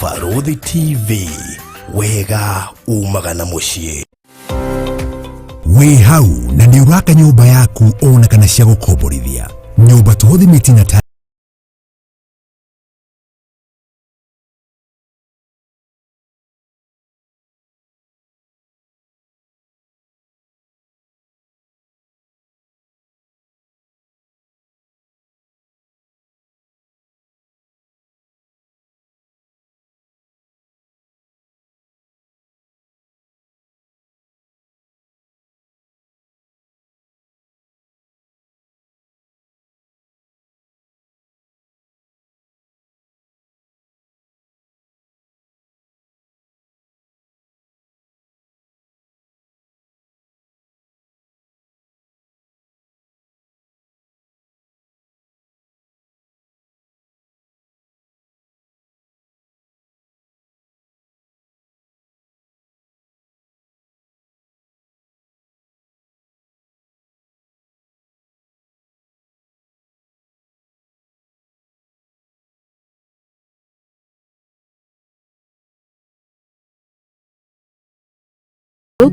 Barũthi TV, wega umaga na mũciĩ. Wĩ hau na nĩ ũraka nyũmba yaku ona kana cia gũkomborithia nyũmba toho thimiti na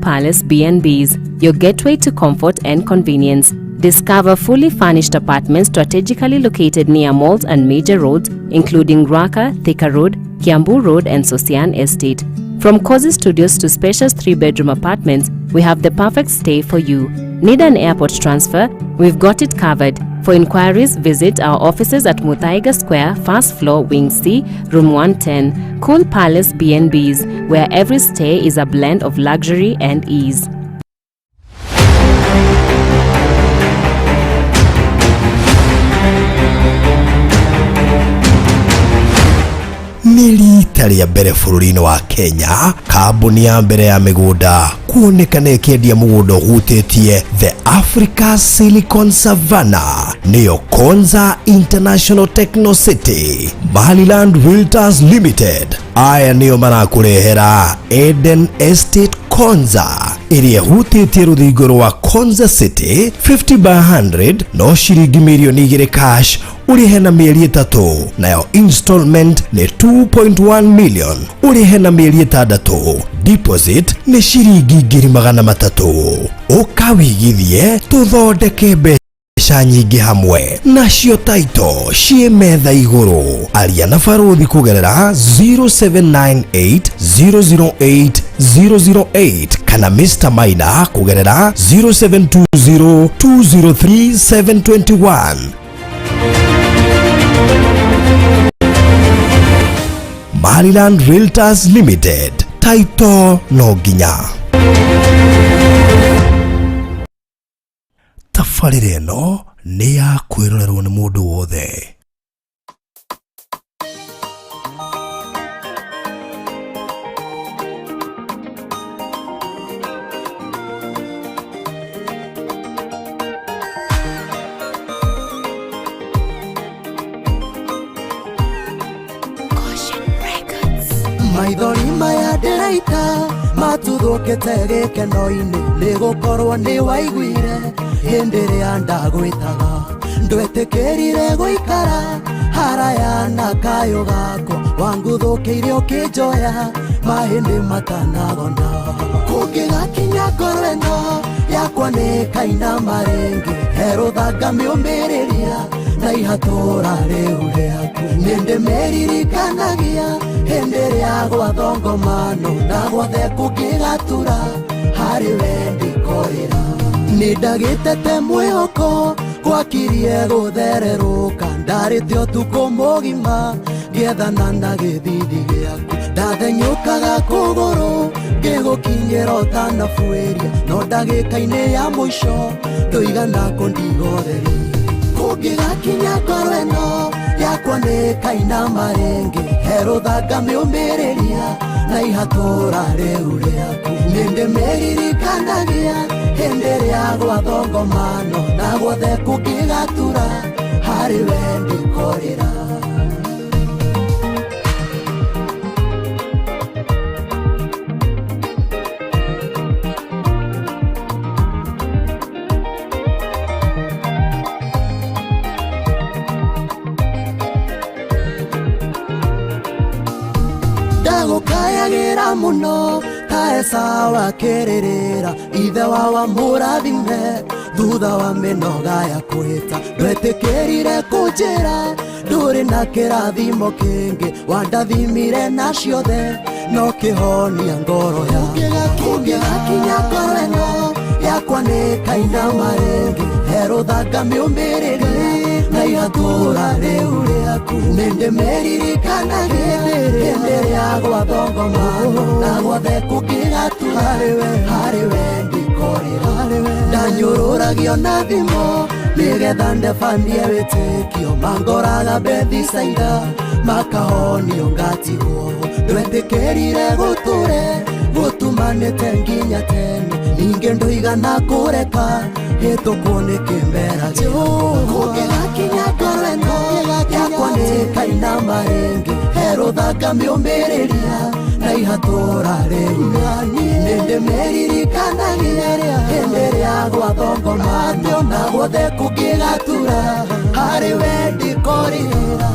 Palace B&Bs, your gateway to comfort and convenience. Discover fully furnished apartments strategically located near malls and major roads, including Ruaka, Thika Road, Kiambu Road, and Sosian Estate. From cozy studios to spacious 3-bedroom apartments, we have the perfect stay for you. Need an airport transfer? We've got it covered. For inquiries, visit our offices at Muthaiga Square, first floor, Wing C, Room 110. Cool Palace B&Bs, where every stay is a blend of luxury and ease. Nĩ rita rĩa mbere bũrũri-inĩ wa Kenya kambuni ya mbere ya mĩgũnda kuonekana ĩkĩendia mũgũnda ũhutĩtie The Africa Silicon Savannah, nĩyo Konza International Techno City. Maryland Realtors Limited aya nĩo marakũrehera Eden Estate Konza ĩrĩa ĩhutĩtie rũthingo rwa Konza City 50 by 100 no ciringi mirioni 2 cash ũrĩhe na mĩeri 3, nayo installment nĩ 2.1 million ũrĩhe na mĩeri 6, deposit nĩ ciringi 300,000. Ũka wĩigithie tũthondeke mbeca nyingĩ hamwe nacio taito ciĩ metha igũrũ. Aria na barũthi kũgerera 0798 008 008 kana Mr. Maina kũgerera 0720 203 721. Maryland Realtors Limited, taito no nginya. Tabarĩra ĩno nĩ ya kwĩrorerwo nĩ mũndũ wothe. Maithori maya ndĩraita matuthũkĩte gĩkeno-inĩ nĩ gũkorwo nĩ waiguire hĩndĩ ĩrĩa ndagwĩtaga ndwetĩkĩrire gũikara haraya na kayũ gakwa wanguthũkĩire ũkĩnjoya mahĩndĩ matanagona kũngĩgakinya ngoro ĩno yakwa nĩ kainama rĩngĩ herũthanga mĩũmĩrĩria na ihatũra rĩu rĩaku nĩ ndĩmĩririkanagia hĩndĩ ĩrĩa gwathongomano na gwothe kũngĩgatura harĩ we ndikorĩra nĩ ndagĩtete mwĩhoko gwakirie gũthererũka ndarĩte ũtukũ mũgima ngĩethana na gĩthithi gĩaku ndathenyũkaga kũgũrũ ngĩgũkinyĩra ũtanabuĩria no ndagĩka-inĩ ya mũico ndũigana kũndigotheria kũngĩgakinya ngoro ĩno yakwa nĩ kainama rĩngĩ herũthanga mĩũmĩrĩria na ihatũra rĩu rĩaku nĩ ndĩmĩririkanagia hĩndĩ ĩrĩa gwathongomano na guothe kũngĩgatura harĩ we ndikorĩra. Ndĩrĩragĩra mũno ta Esau akĩrĩrĩra ithe wa mũrathime thutha wa mĩnoga ya kwĩta ndwetĩkĩrire kũnjĩra ndũrĩ na kĩrathimo kĩngĩ wandathimire na ciothe no kĩhonia ngoro yakwa kũngĩgakinya ngoro ĩno yakwa nĩ kainama rĩngĩ herũthanga mĩũmĩrĩrie na ihatũra rĩu rĩaku nĩndĩmĩririkanagia hĩndĩ ĩrĩa gwathongomano na guothe kũngĩgatura harĩ we ndikorĩra ndanyũrũragio na thimo nĩgetha ndebanie wĩtĩkio mangoraga Bethisaida makahonio ngatigwo ndwetĩkĩrire gũtũre gũtumanĩte nginya tene ningĩ ndũigana kũreka hĩtũkwo nĩ kĩmera kũngĩgakinya ngoro ĩno yakwa nĩ kainama rĩngĩ herũthanga mĩũmĩrĩria na ihatũra rĩu nĩndĩmĩririkanagia hĩndĩ ĩrĩa gwathongomano na guothe kũngĩgatura harĩ we ndikorĩra.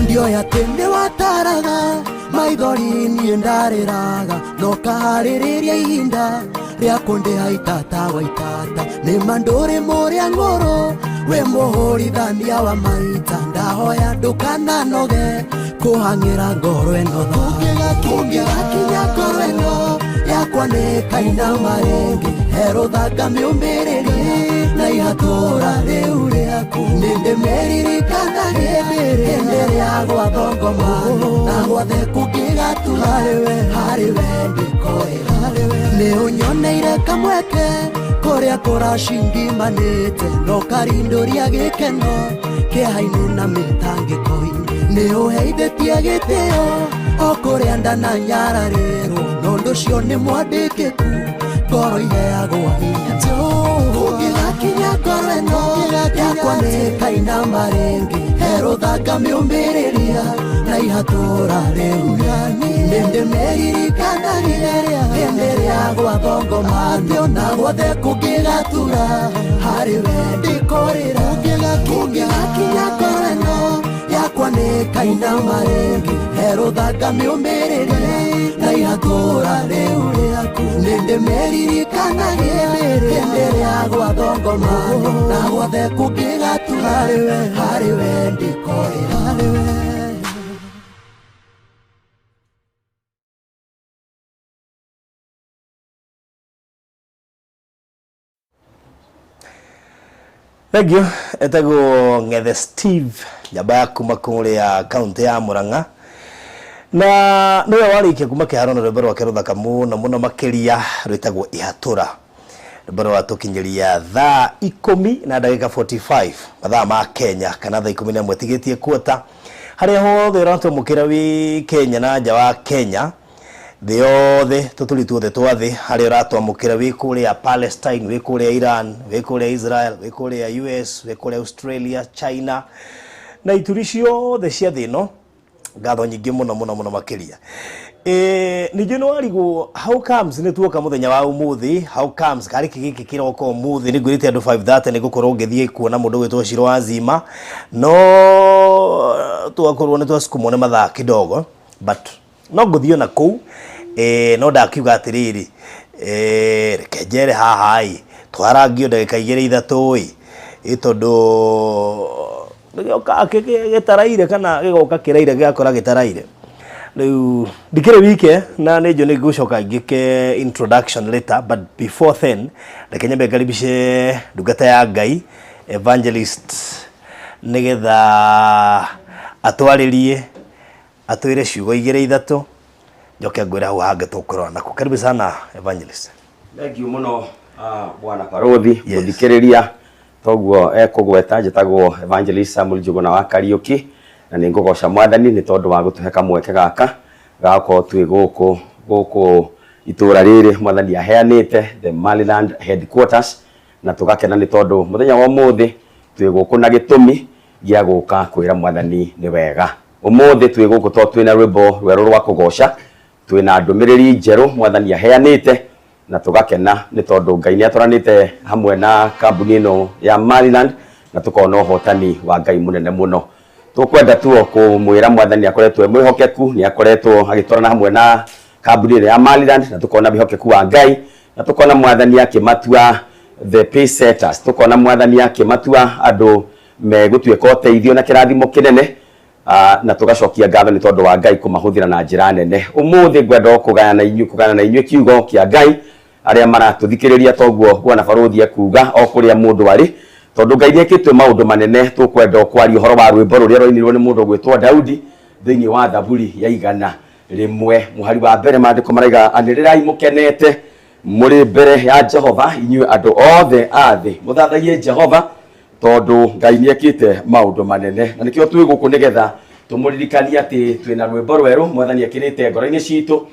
Ndioya atĩ nĩ wataraga maithori niĩ ndarĩraga no kaharĩrĩria ihinda rĩa kũndĩha itata wa itata nĩ ma ndũrĩ mũrĩa ng'ũrũ wĩ mũhũrithania wa maita ndahoya ndũkananoge kũhang'ĩra ngoro ĩno kũngĩgakinya ngoro ĩno yakwa nĩ kainama rĩngĩ herũthanga mĩũmĩrĩrie na ihatũra rĩu rĩaku nĩndĩmĩririkanagia hĩndĩ ĩrĩa gwathongomano na guothe kũngĩgatura harĩ we ndikorĩra nĩ ũnyoneire kamweke kũrĩa kũracingimanĩte no karindũria gĩkeno kĩeha-inĩ na mĩtangĩko-inĩ nĩ ũheithĩtie gĩtĩo o kũrĩa ndananyararĩrwo no ũndũ ũcio nĩ mwandĩkĩku ngoro iheagwo hinya kũngĩgakinya ngoro ĩno yakwa nĩ kainama rĩngĩ herũthanga mĩũmĩrĩria na ihatũra rĩu nĩndĩmĩririkanagia hĩndĩ ĩrĩa gwathongomano na guothe kũngĩgatura harĩ we ndikorĩra kũngĩgakinya ngoro ĩno yakwa nĩ kainama rĩngĩ herũthanga mĩũmĩrĩrie na ihatũra rĩu rĩaku nĩndĩmĩririkanagia hĩndĩ ĩrĩa gwathongomano na guothe kũngĩgatura harĩ we ndikorĩra. Thank you. Etagwo Ngethe Steve nyamba ya kuma kuria kaunti ya Murang'a na niwe warikia kuma kiharo na rwimbo rwake ruthaka muno muno makiria rwitagwo Ihatura. Rwimbo rwatukinyiria thaa 10 na ndagika 45 mathaa ma Kenya kana thaa 11 tigitie kuota haria hothe ũratwamũkĩra wi Kenya na nja wa Kenya thĩ yothe tũtũri tuothe twa thĩ harĩa ũratwamũkĩra wĩ kũrĩa Palestine, wĩ kũrĩa Iran, wĩ kũrĩa Israel, wĩ kũrĩa US, wĩ kũrĩa Australia, China na ituri ciothe cia thĩ ĩno ngatho nyingĩ mũno mũno mũno makĩria. Ningĩ nĩ warigwo how comes nĩ tuoka mũthenya wa ũmũthĩ, how comes karĩ kĩ gĩkĩ kĩroka ũmũthĩ nĩ ngwĩrĩte andũ 5:30 nĩ ngũkorwo ngĩthiĩ kuona mũndũ gwĩtwo Shiro wa Zima no twakorwo nĩ twasukumwo nĩ mathaa kidogo but no ngũthiĩ ona kũu. No ndakiuga atĩrĩrĩ reke njere haha ĩ twarangio ndagĩka 2 3 ĩ tondũ gĩoka gĩtaraire kana gĩgoka kĩraire gĩgakora gĩtaraire rĩu ndikĩrĩ wike na nĩ njũ nĩ ngũcoka ngĩke introduction later but before then reke nyambe ngaribishe ndungata ya Ngai evangelist nĩgetha atwarĩrie atwĩre ciugo 2 3 njoke ngwĩre hau hangĩ tũkũrora nako. Karibu sana evangelist. Thank you muno bwana Barothi muthikiriria toguo ekugweta njĩtagwo Evangelist Samuel Njuguna wa Kariuki na nĩ ngũgoca mwathani nĩ tondũ wa gũtũhe kamweke gaka gakorwo twĩ gũkũ gũkũ itũra rĩrĩ mwathani aheanĩte the Maryland headquarters na tũgakena nĩ tondũ mũthenya wa ũmũthĩ twĩ gũkũ na gĩtũmi gĩa gũka kwĩra mwathani nĩ wega. Umuthi twi guku to twina rwimbo rweru rwa kugoca, twina ndumiriri njeru mwathani aheanite na tugakena ni tondu Ngai ni atoranite hamwe na kambuni ino ya Maryland na tukona uhotani wa Ngai munene muno. Tukwenda tu kumwira mwathani akoretwo mwihokeku, ni akoretwo agitwarana hamwe na kambuni ino ya Maryland na tukona wihokeku wa Ngai na tukona mwathani akimatua the pace setters, tukona mwathani akimatua andu megutuika uteithio na kirathimo kinene. Na tugacokia ngatho ni tondu wa Ngai kumahuthira na njira nene. Umuthi ngwenda kugayana inyuĩ kugayana na inyuĩ kiugo kia Ngai aria maratuthikiriria toguo bwana baruthi ekuga o kuria mundu ari, tondu Ngai niekitwe maundu manene. Tukwenda kwaria uhoro wa rwimbo ruria rwainirwo ni mundu gwitwo Daudi thiini wa Thaburi ya 101 muhari wa mbere. Maandiko maraiga anirirai mukenete muri mbere ya Jehova inyuĩ andu othe a thi, muthathaiye Jehova tondu Ngai niekite maundu manene. Na nikio twi guku nigetha tumuririkanie ati twina rwimbo rweru mwathani ekirite ngoro-ini citu.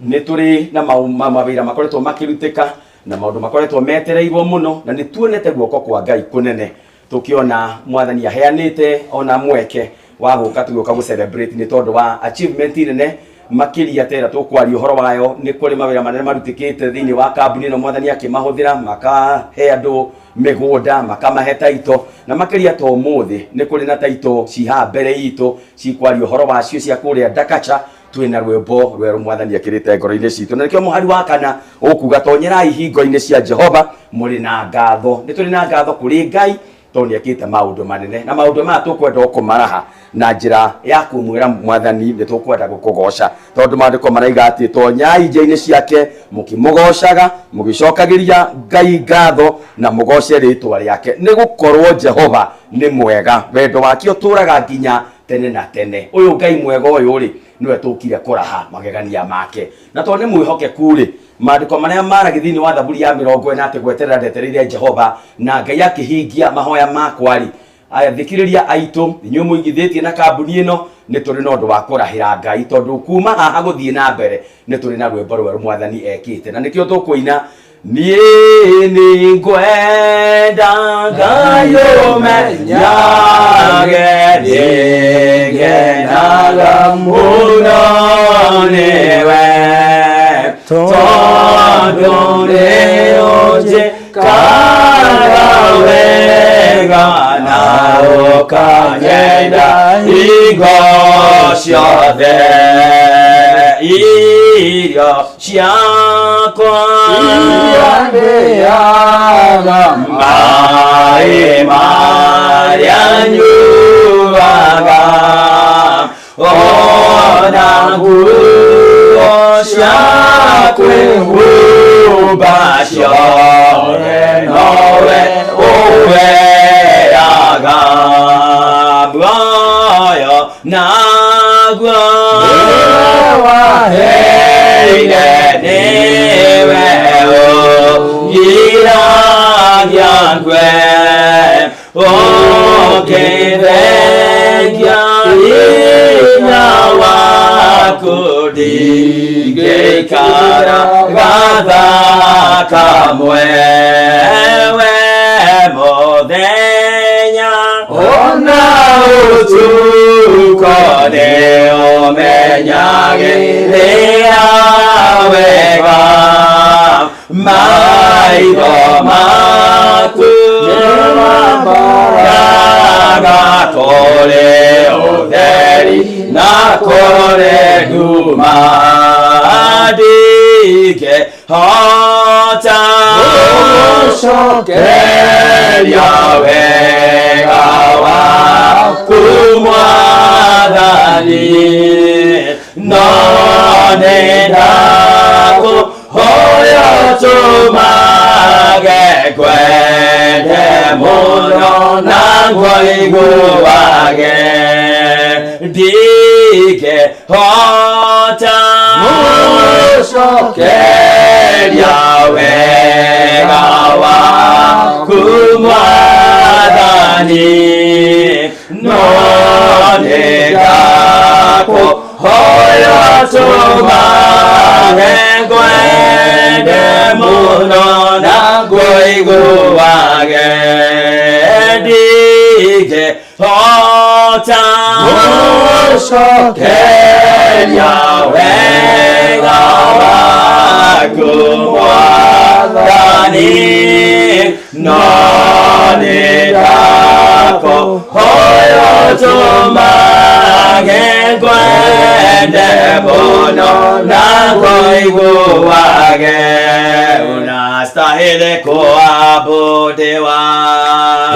Ni turi na mawira makoretwo makirutika na maundu makoretwo metereirwo muno, na ni tuonete guoko kwa Ngai kunene tukiona mwathani aheanite ona mweke wa guka tugoka gu celebrate ni tondu wa achievement nene makiria tera tukwaria uhoro wayo. Ni kuri mawira manene marutikite thiini wa kambuni no mwathani akimahuthira makahe andu migunda makamahe taito, na makiria to umuthi ni kuri na taito ciha mbere itu cikwaria uhoro wacio cia kuria Ndakacha. Twina rwimbo rweru mwathani ekirite ngoro-ini citu, na nikio muhari wa kana ukuga tonyerai hingo-ini cia Jehova muri na ngatho. Ni turi na ngatho kuri Ngai tondu niekite maundu manene, na maundu maya tukwenda kumaraha na njira ya kumwira mwathani ni tukwenda gukugoca, tondu maandiko maraiga ati tonyai nja-ini ciake mukimugocaga mugicokagiria Ngai ngatho na mugoce ritwa riake, ni gukorwo Jehova ni mwega, wendo wake uturaga nginya tene na tene. Uyu Ngai mwega uyu ri niwe tukire kuraha magegania make, na tondu ni mwihokeku ri maandiko maria maragi thiini wa Thaburi ya 40 ati gweterera ndetereire Jehova na Ngai akihingia mahoya makwa ri. Aya thikiriria aitu inyuĩ mũigithĩtie na kambuni ĩno, nĩ tũrĩ na ũndũ wa kũrahĩra Ngai tondu kuma haha gũthiĩ na mbere nĩ tũrĩ na rwĩmbo rwerũ mwathani ekĩte, na nĩkĩo tũkũina niĩ nĩ ngwenda Ngai ũmenyage nĩngenaga mũno nĩwe, tondu nĩũnjĩkaga wega na ũkanyenda hingo ciothe. Irio ciakwa iria ndĩaga, maĩ marĩa nyuaga, ona nguo cia kwĩhumba ciothe nowe ũheaga. Muoyo naguo waheire nĩwe ũngiragia ngwe, ũkĩthengia hinya waku ndingĩikara gathakamwe. We mũthenya ona ũtukũ nĩũmenyagĩrĩra wega, maitho maku nĩmamboraga kũrĩ ũtheri na kũrĩ nduma, ndingĩhota gũcokeria wega waku mwathani, no nĩndakũhoya ũtũmage ngwende mũno na ngũiguage, ndingĩhota gũcokeria wega waku mwathani, no nĩndakũhoya ũtũmage ngwende mũno na ngũiguage, Ndingĩhota gũcokeria wega waku Mwathani, no nĩndakũhoya ũtũmage ngwende mũno na ngũiguage. Unastahili kuabudiwa.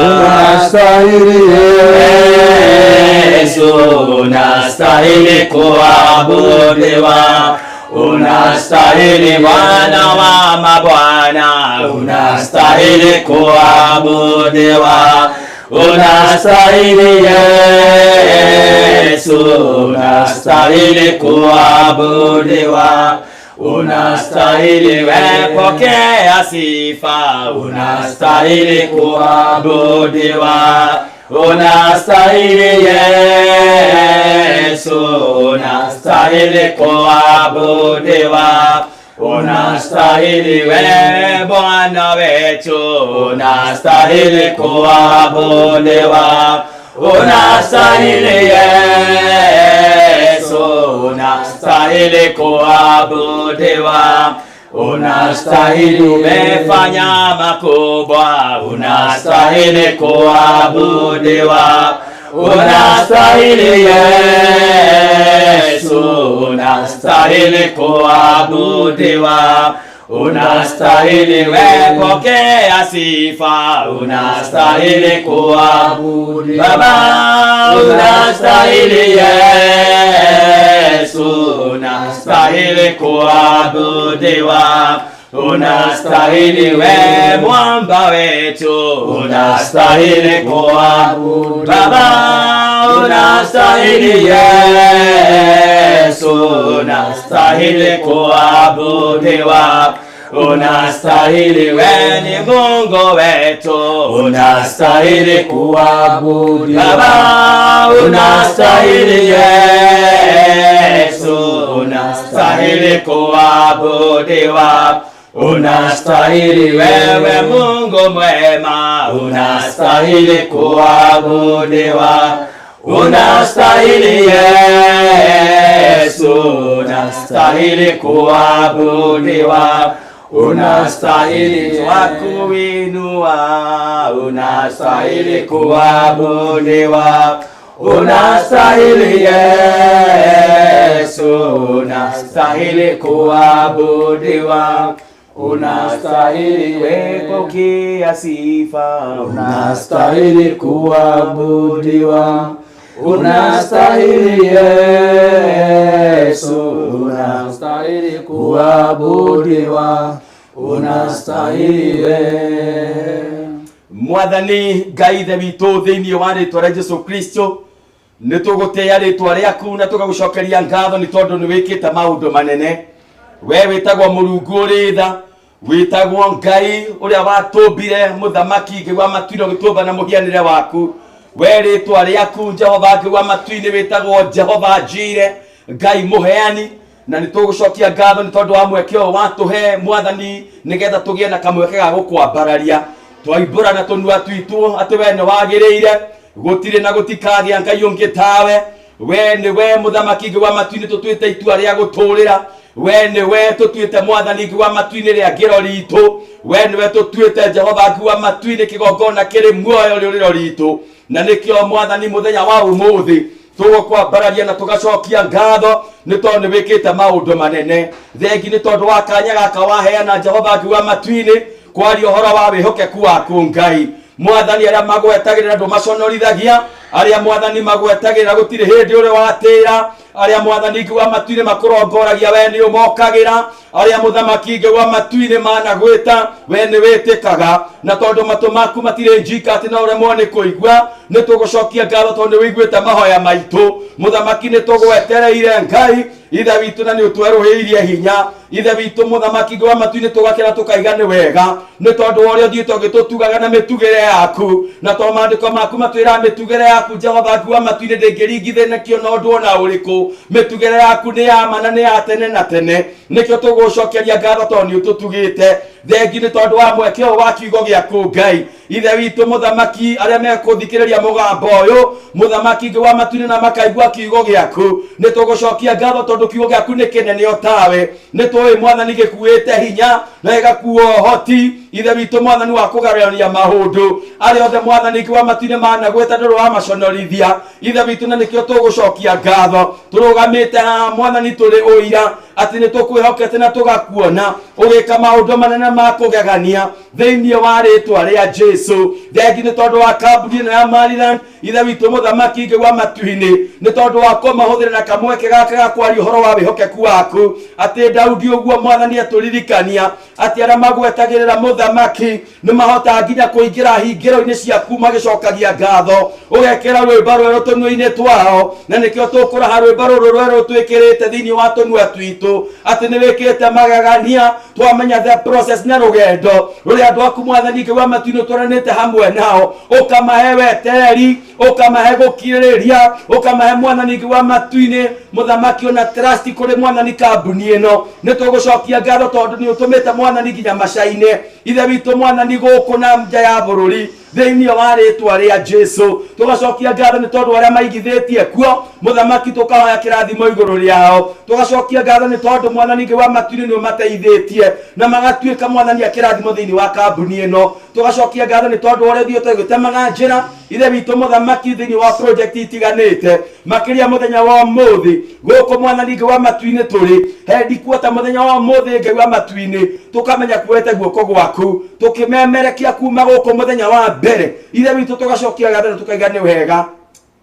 Unastahili. Yesu, unastahili kuabudiwa. Unastahili Bwana wa mabwana, unastahili kuabudiwa. Unastahili Yesu, unastahili kuabudiwa. Unastahili we, pokea sifa, unastahili kuabudiwa. Unastahili Yesu, unastahili kuabudiwa. Unastahili we Bwana wetu, unastahili kuabudiwa. Unastahili Yesu, unastahili kuabudiwa. Unastahili, umefanya makubwa, unastahili kuabudiwa. Unastahili Yesu, unastahili kuabudiwa. Unastahili we, pokea sifa, unastahili kuabudiwa. Baba, unastahili Yesu, unastahili kuabudiwa. Unastahili we mwamba wetu, unastahili kuabudiwa. Baba, unastahili Yesu, unastahili kuabudiwa. Unastahili we ni Mungu wetu, unastahili kuabudiwa. Baba, unastahili Yesu, unastahili kuabudiwa. Unastahili wewe Mungu mwema, unastahili kuabudiwa. Unastahili Yesu, unastahili kuabudiwa. Unastahili twakuinua, unastahili kuabudiwa. Unastahili Yesu, unastahili kuabudiwa. Unastahili we, pokea sifa, Unastahili kuabudiwa. Unastahili Yesu, unastahili kuabudiwa. Unastahili we. Mwathani Ngai Ithe witũ, thĩinĩ wa rĩtwa rĩa Jesu Kristo, nĩ tũgũtĩĩa rĩtwa rĩaku na tũgagũcokeria ngatho nĩ tondũ nĩ wĩkĩte maũndũ manene. We wĩtagwo Mũrungu ũrĩ tha, wĩtagwo Ngai ũrĩa watũmbire, mũthamaki Ngai wa matu-inĩ, ũgĩtũmba na mũhianĩre waku. We rĩtwa rĩaku Jehova Ngai wa matu-inĩ wĩtagwo Jehova Jire, Ngai mũheani, na nĩ tũgũcokia ngatho nĩ tondũ wa mweke ũyũ watũhe Mwathani, nĩgetha tũgĩe na kamweke ga gũkwambararia. Twaimbũra na tũnua twitũ atĩ we nĩ wagĩrĩire, gũtirĩ na gũtikagĩa Ngai ũngĩ tawe. We nĩwe mũthamaki Ngai wa matu-inĩ tũtuĩte itua rĩa gũtũrĩra. We nĩwe tũtuĩte Mwathani Ngai wa matu-inĩ rĩa ngĩro ritũ. We nĩwe tũtuĩte Jehova Ngai wa matu-inĩ kĩgongona kĩrĩ muoyo rĩũrĩro ritũ. Na nĩkĩo Mwathani mũthenya wa ũmũthĩ tũgũkwambararia na tũgacokia ngatho nĩ tondũ nĩ wĩkĩte maũndũ manene. Thengi nĩ tondũ wa kanya gaka waheana Jehova Ngai wa matu-inĩ kwaria ũhoro wa wĩhokeku waku Ngai. Mwathani, arĩa magwetagĩrĩra ndũmaconorithagia, arĩa Mwathani magwetagĩrĩra gũtirĩ hĩndĩ ũrĩ watĩra, arĩa Mwathani Ngai wa matu-inĩ makũrongoragia we nĩ ũmokagĩra, arĩa mũthamaki Ngai wa matu-inĩ managwĩta we nĩ wĩtĩkaga. Na tondũ matũ maku matirĩ njika atĩ no ũremwo nĩ kũigua, nĩ tũgũcokia ngatho tondũ nĩ wĩiguĩte mahoya maitũ. Mũthamaki, nĩ tũgwetereire Ngai Ithe witũ na nĩ ũtwerũhĩirie hinya. Ithe witũ mũthamaki Ngai wa matu-inĩ, tũgakĩra tũkaiga nĩ wega nĩ tondũ wa ũrĩa ũthiĩte ũgĩtũtugaga na mĩtugĩre yaku, na to maandĩko maku matwĩraga mĩtugĩre yaku Jehova Ngai wa matu-inĩ ndĩngĩringithanĩkio na ũndũ ona ũrĩkũ. Mĩtugĩre yaku nĩ ya ma na nĩ ya tene na tene. Nĩkĩo tũgũcokeria ngatho tondũ nĩ ũtũtugĩte. Thengi nĩ tondũ wa mweke ũyũ wa kiugo gĩaku Ngai. Ithe witũ mũthamaki, arĩa mekũthikĩrĩria mũgambo ũyũ, mũthamaki Ngai wa matu-inĩ, na makaigua kiugo gĩaku, nĩ tũgũcokia ngatho tondũ kiugo gĩaku nĩ kĩnene o tawe. Nĩ tũĩ mwathani gĩkuĩte hinya na gĩgakua ũhoti, Ithe witũ mwathani wa kũgarũrania maũndũ. Arĩa othe mwathani Ngai wa matu-inĩ managwĩta ndũrĩ wamaconorithia, Ithe witũ, na nĩkĩo tũgũcokia ngatho. Tũrũgamĩte haha mwathani tũrĩ ũira atĩ nĩ tũkwĩhokete na tũgakuona ũgĩka maũndũ manene ma kũgegania thĩinĩ wa rĩtwa rĩa Jesu. Thengi nĩ tondũ wa kambuni ĩno ya Maryland, Ithe witũ mũthamaki Ngai wa matu-inĩ, nĩ tondũ wa kũmahũthĩra na kamweke gaka ga kwaria ũhoro wa wĩhokeku waku, atĩ Daudi ũguo mwathani atũririkania atĩ arĩa magwetagĩrĩra mũthamaki nĩ mahotaga nginya kũingĩra hingĩro-inĩ ciaku magĩcokagia ngatho, ũgekĩra rwĩmbo rwerũ tũnua-inĩ twao, na nĩkĩo tũkũraha rwĩmbo rũrũ rwerũ twĩkĩrĩte thĩinĩ wa tũnua twitũ atĩ nĩ wĩkĩte magegania. Twamenya the process na rũgendo rũrĩa andũ aku mwathani Ngai wa matu-inĩ ũtwaranĩte hamwe nao, ũkamahe wetereri, ũkamahe gũkirĩrĩria, ũkamahe mwathani Ngai wa matu-inĩ mũthamaki ona trust kũrĩ mwathani kambuni ĩno. Nĩ tũgũcokia ngatho tondũ nĩ ũtũmĩte mwathani nginya macaine, Ithe witũ mwathani, gũkũ na nja ya bũrũri thĩinĩ wa rĩtwa rĩa Jesu. Tũgacokia ngatho nĩ tondũ arĩa maigithĩtie kuo mũthamaki, tũkahoya kĩrathimo igũrũ rĩao. Tũgacokia ngatho nĩ tondũ mwathani Ngai wa matu-inĩ nĩ ũmateithĩtie na magatuĩka mwathani a kĩrathimo thĩinĩ wa kambuni ĩno. Tũgacokia ngatho nĩ tondũ ũrĩa ũthiĩte ũgĩtemaga njĩra, Ithe witũ mũthamaki, thĩinĩ wa project itiganĩte, makĩria mũthenya wa ũmũthĩ gũkũ mwathani Ngai wa matu-inĩ tũrĩ hendikuota mũthenya wa ũmũthĩ Ngai wa matu-inĩ, tũkamenya kuoete guoko gwaku tũkĩmemerekia kuma gũkũ mũthenya wa mbere. Ithe witũ, tũgacokia ngatho na tũkaiga nĩ wega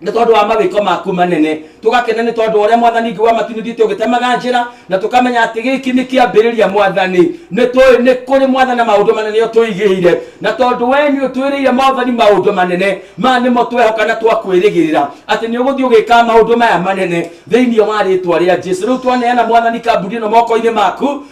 nĩ tondũ wa mawĩko maku manene. Tũgakena nĩ tondũ wa ũrĩa mwathani Ngai wa matu-inĩ ũthiĩte ũgĩtemaga njĩra, na tũkamenya atĩ gĩkĩ nĩ kĩambĩrĩria mwathani. Nĩ tũĩ nĩ kũrĩ mwathani na maũndũ manene ũtũigĩire, na tondũ we nĩ ũtwĩrĩire mwathani maũndũ manene maya nĩmo twehoka na twakwĩrĩgĩrĩra atĩ nĩ ũgũthiĩ ũgĩka maũndũ maya manene thĩinĩ wa rĩtwa rĩa Jesu. Rĩu twaneana mwathani kambuni ĩno moko-inĩ maku,